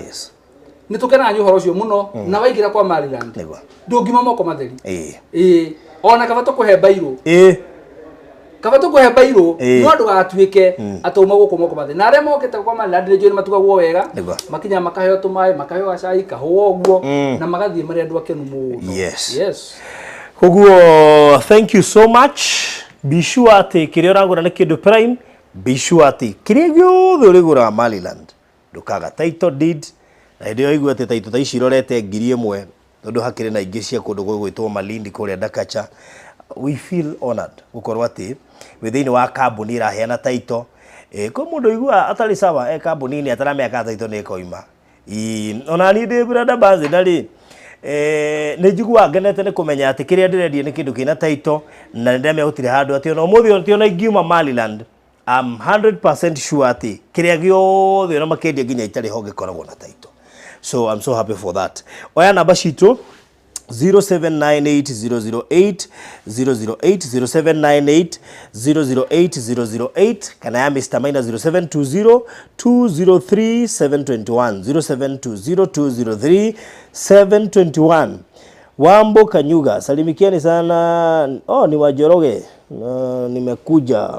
nĩ tũkenaga nĩ ũhoro ũcio mũno. Na waingĩra kwa Maryland, ndũngiuma moko matheri. Ĩĩ, ona kaba tũkũhe bairũ, kaba tũkũhe bairũ, no ndũgatuĩke atĩ uma gũkũ moko matheri. Na arĩa mokĩte kwa Maryland nĩ njũĩ nĩ matugagwo wega. Makinya makaheo tũmaĩ, makaheo gacai, kahũa ũguo, na magathiĩ marĩ andũ akenu mũno. Koguo thank you so much. Be sure atĩ kĩrĩa ũragũra nĩ kĩndũ prime. Be sure atĩ kĩrĩa gĩothe ũrĩgũraga Maryland ndũkaga title deed. Na hĩndĩ ĩyo igua atĩ title ta ici irorete 1000, tondũ hakĩrĩ na ingĩ cia kũndũ gũgwĩtwo Malindi kũrĩa Dakacha. We feel honored gũkorwo atĩ wĩ thĩinĩ wa kambuni ĩraheana title. Kwĩ mũndũ ũiguaga atarĩ sawa e kambuni-inĩ ataramenya kana title nĩ ĩkoima. Ĩĩ, ona niĩ ndĩ brand ambassador rĩ, nĩ njiguaga ngenete nĩ kũmenya atĩ kĩrĩa ndĩrendia nĩ kĩndũ kĩna title, na nĩ ndĩramenya gũtirĩ handũ atĩ ona ũmũthĩ atĩ ona ingiuma Maryland, I'm 100% sure atĩ kĩrĩa gĩothe ona makĩendia nginya itarĩ ho gĩkoragwo na title. So I'm so happy for that. Oya namba citũ: 0798 008 008, 0798 008 008, kana ya Mr. Maina, 0720 203 721, 0720 203 721. Wambo Kanyuga, salimikiani sana. Oh, ni Wajoroge. Na nimekuja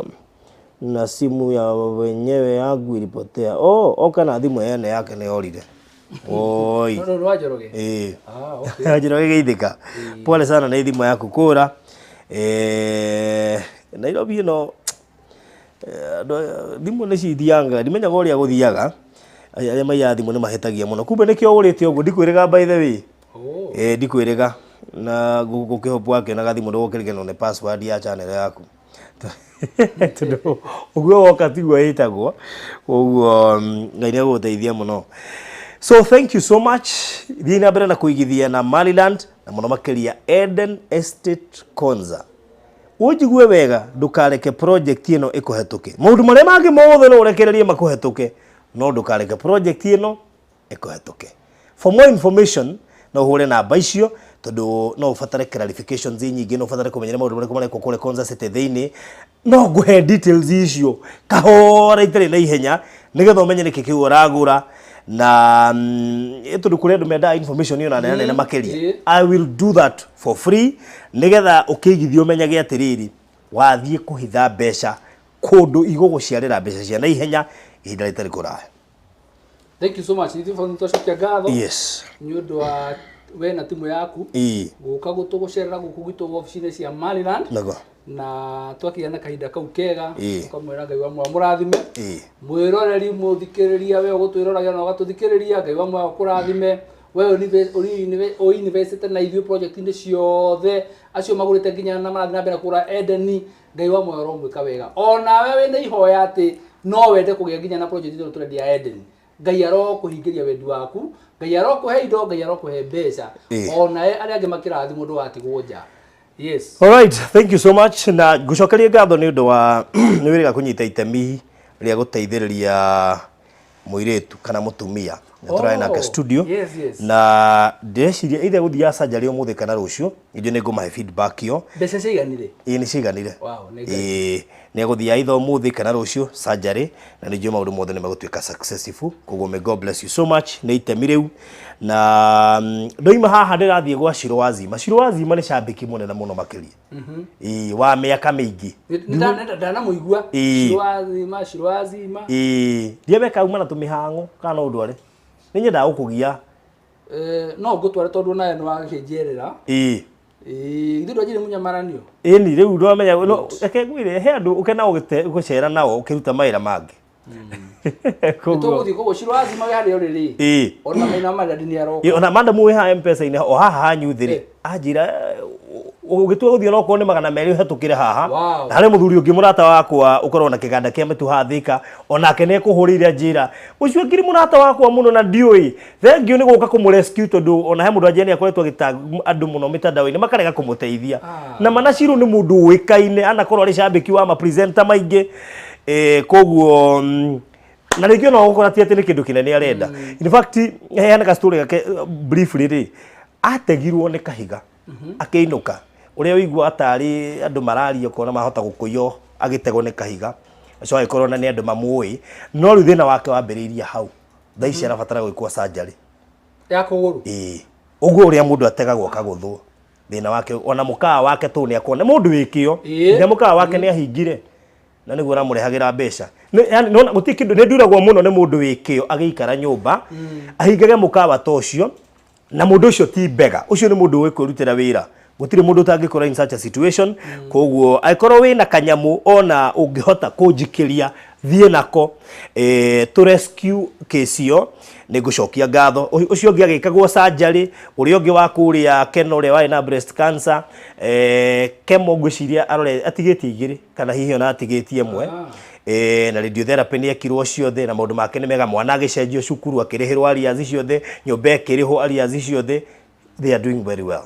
na simu ya wenyewe, yangu ilipotea. Oh, oka na thimũ yene yake nĩ yorire. Oi. No, no, nĩ Wanjoroge? Ĩĩ. Ah, okay. Njoroge geithĩka. Pole sana nĩ thimũ yaku kũra. Nairobi ĩno, andũ aya, thimũ nĩ cithianga, ndimenyaga ũrĩa gũthiaga. Arĩa maiyaga thimũ nĩ mahĩtagia mũno. Kumbe nĩkĩo ũrĩte ũguo, ndikwĩrĩga, by the way. Ndikwĩrĩga na gũkĩhopu wakĩonaga thimũ ndũgũkĩriganĩrwo nĩ password ya channel yaku. Tondũ ũguo woka tiguo ĩtagwo. Koguo Ngai nĩ egũgũteithia mũno. So thank you so much. Thiĩ na mbere na kũigithia na Maryland na mũno makĩria Eden Estate Konza. Ũnjigue wega, ndũkareke project ĩno ĩkũhetũke. Maũndũ marĩa mangĩ mothe no ũrekererie makũhetũke, no ndũkareke project ĩno ĩkũhetũke. For more information no ũhũre namba icio, tondũ no ũbatare clarifications nyingĩ, no ũbatare kũmenya nĩ maũndũ marĩkũ marekwo kũrĩa Konza City thĩinĩ. No ngũhe details icio kahora itarĩ na ihenya, nĩgetha ũmenye nĩkĩ kĩu ũragũra na tondũ kũrĩ andũ mendaga information ĩyo na nene nene makĩria. I will do that for free nĩgetha ũkĩigithia ũmenyage atĩrĩrĩ, wathiĩ kũhitha mbeca kũndũ igũgũciarĩra mbeca cia naihenya ihinda rĩtarĩ kũraya. Thank you so much. Ithuĩ bado nĩtwacokia ngatho Yes. nĩ ũndũ wa we na timu yaku gũka gũtũgũcerera gũkũ gwitũ wabici-inĩ cia Maryland. Nago. Na twakĩgĩa na kahinda kau kega, tũkamwĩra Ngai wa muoyo mũrathime. Mwĩroreri, mũthikĩrĩria, we ũgũtwĩroragira na ũgatũthikĩrĩria, Ngai wa muoyo akũrathime. We ũinvestĩte na ithuĩ project-inĩ ciothe, acio magũrĩte nginya na marathiĩ na mbere kũgũra Edeni, Ngai wa muoyo ũromwĩka wega. Onawe wĩna ihoya atĩ no wende kũgĩa nginya na project ĩno tũrendia ya Edeni, Ngai arokũhingĩria wendi waku, Ngai arokũhe indo, Ngai arokũhe mbeca. Onawe arĩa angĩ makĩrathimwo ndũgatigwo nja. Yes. All right, thank you so much. Na ngũcokerie ngatho nĩ ũndũ wa nĩ wĩrĩga kũnyita itemi rĩa gũteithĩrĩria mũirĩtu kana mũtumia na tũrarĩ nake studio. Yes, yes. Na ndĩreciria either gũthiaga surgery ũmũthĩ kana rũciũ, ithuĩ nĩ ngũmahe feedback ĩyo. Mbeca ciaiganire? Ĩĩ, nĩ ciaiganire. Wow, nĩ Ngai. Ĩĩ, nĩ egũthiaga either ũmũthĩ kana rũciũ surgery, na nĩ njũĩ maũndũ mothe nĩ megũtuĩka successful. Koguo may God bless you so much nĩ itemi rĩu. Na ndoima haha ndĩrathiĩ gwa Shiro Wazima. Shiro Wazima nĩ cambĩki mũnene mũno makĩria. Ĩĩ, wa mĩaka mĩingĩ. Ndanamũigua. Shiro Wazima, Shiro Wazima. Ĩĩ, ndiambe kauma na tũmĩhang'o kana no ũndware. Nĩ nyendaga gũkũgia. No ngũtware tondũ nawe nĩ wagĩkĩnjerera. Ĩĩ. Ĩĩ, ithuĩ ndwanjire mũnyamaranio. Ĩni rĩu ndwamenya, no reke ngwĩre he andũ ũkenaga gũcera nao ũkĩruta mawĩra mangĩ. Nĩtũgũthiĩ koguo Shiro Wazima wĩ harĩa ũrĩ rĩ. Ona maina Maryland nĩ aroka. Ĩĩ, ona madam wĩ haha M-Pesa-inĩ o haha hanyu thĩ rĩ, anjĩra ũgĩtua gũthiĩ onokorwo nĩ 200 ũhetũkĩre haha. Wow. Na harĩ mũthuri ũngĩ mũrata wakwa ũkoragwo na kĩganda kĩa mĩtu haha Thika, onake nĩ ekũhũrĩire anjĩra ũcio ngiri mũrata wakwa mũno na ndiũĩ thengiũ nĩ gũka kũmũrescue, tondũ ona he mũndũ anjĩra nĩ akoretwo agĩtag andũ mũno mĩtandao-inĩ makarega kũmũteithia. Na Manacirũ nĩ mũndũ ũĩkaine, anakorwo arĩ cambĩki wa mapresenter maingĩ. Koguo na rĩngĩ ona ũgũkora ti atĩ nĩ kĩndũ kĩnene arenda. In fact, heana ka story gake briefly rĩ, ategirwo nĩ kahiga akĩinũka, ũrĩa ũigua atarĩ andũ mararia ũkona mahota gũkũiywo agĩtegwo nĩ kahiga, ũcio agĩkorwo na nĩ andũ mamũĩ, no rĩu thĩna wake wambĩrĩirie hau. Thaa ici arabatara gwĩkwo surgery ya kũgũrũ. Ĩĩ, ũguo ũrĩa mũndũ ategagwo akagũthwo, thĩna wake ona mũkawa wake tũ nĩ akona mũndũ wĩ kĩo, nginya mũkawa wake nĩ ahingire na nĩguo aramũrehagĩra mbeca. Yani nĩwona gũtirĩ kĩndũ, nĩ nduragwo mũno nĩ mũndũ wĩ kĩo agĩikara nyũmba ahingage mũkawa ta ũcio, na mũndũ ũcio ti mbega, ũcio nĩ mũndũ ũĩ kwĩrutĩra wĩra. Gũtirĩ mũndũ ũtangĩkorwo in such a situation. Koguo angĩkorwo wĩna kanyamũ ona ũngĩhota kũnjikĩria thiĩ nako, tũ rescue case ĩyo, nĩ ngũcokia ngatho. Ũcio ũngĩ agĩkagwo surgery, ũrĩa ũngĩ wa kũrĩa Keno ũrĩa warĩ na breast cancer, kemo ngwĩciria arore atigĩtie igĩrĩ kana hihi ona atigĩtie ĩmwe. Na radiotherapy nĩ ekirwo ciothe na maũndũ make nĩ mega, mwana agĩcenjio cukuru akĩrĩhĩrwo arrears ciothe, nyũmba ĩkĩrĩhwo arrears ciothe, they are doing very well.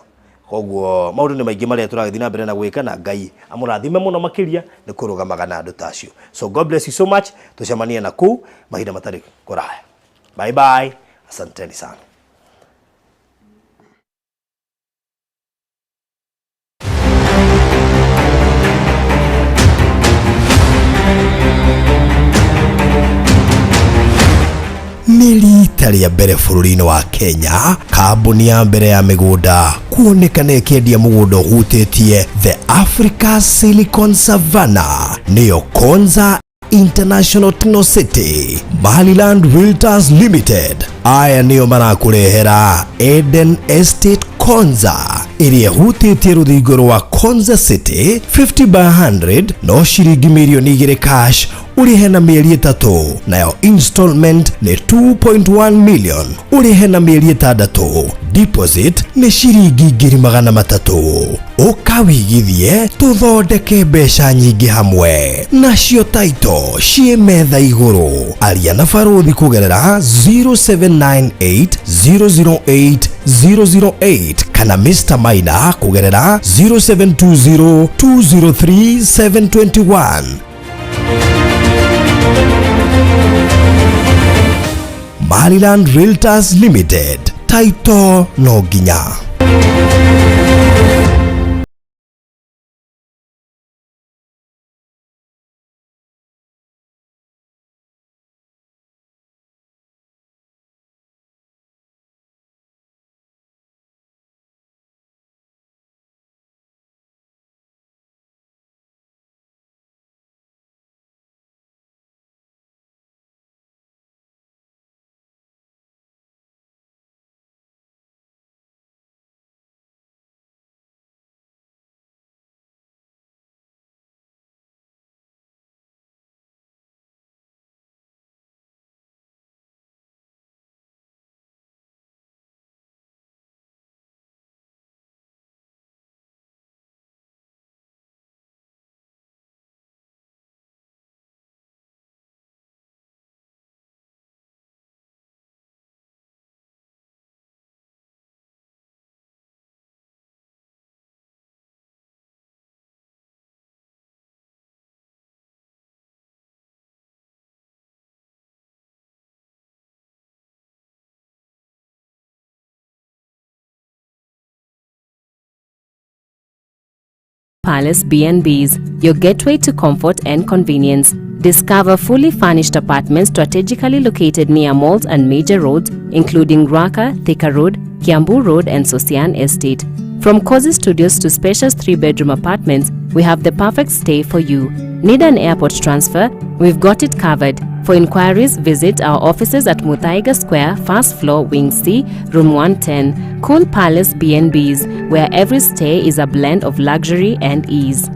Koguo maũndũ nĩ maingĩ marĩa tũragĩthiĩ na mbere na gwĩka, na Ngai amũrathime mũno makĩria nĩ kũrũgamaga na andũ ta acio. So God bless you so much, tũcemanie na kũu mahinda matarĩ kũraya. Bye bye, asanteni sana. Nĩ rita rĩa mbere bũrũri-inĩ wa Kenya, kambuni ya mbere ya mĩgũnda kuonekana ĩkĩendia mũgũnda ũhutĩtie The Africa Silicon Savannah, nĩyo Konza International Techno City. Maryland Realtors Limited aya nĩo marakũrehera Eden Estate Konza ĩrĩa ĩhutĩtie rũthingo rwa Konza City 50 by 100, no ciringi 2 mirioni cash ũrĩhe na mĩeri 3, nayo installment nĩ 2.1 million ũrĩhe na mĩeri 6. Deposit nĩ ciringi 300,000. Ũkawigithie tũthondeke mbeca nyingĩ hamwe. Nacio taito ciĩ metha igũrũ. Aria na barũthi kũgerera 0798 008 008 kana Mr. Maina kũgerera 0720 203 721. Maryland Realtors Limited. Taito no nginya. Palace B&Bs, your gateway to comfort and convenience. Discover fully furnished apartments strategically located near malls and major roads, including Ruaka, Thika Road, Kiambu Road, and Sosian Estate. From cozy studios to spacious 3-bedroom apartments, we have the perfect stay for you. Need an airport transfer? We've got it covered. For inquiries, visit our offices at Muthaiga Square, first floor, Wing C, Room 110. Cool Palace B&Bs, where every stay is a blend of luxury and ease.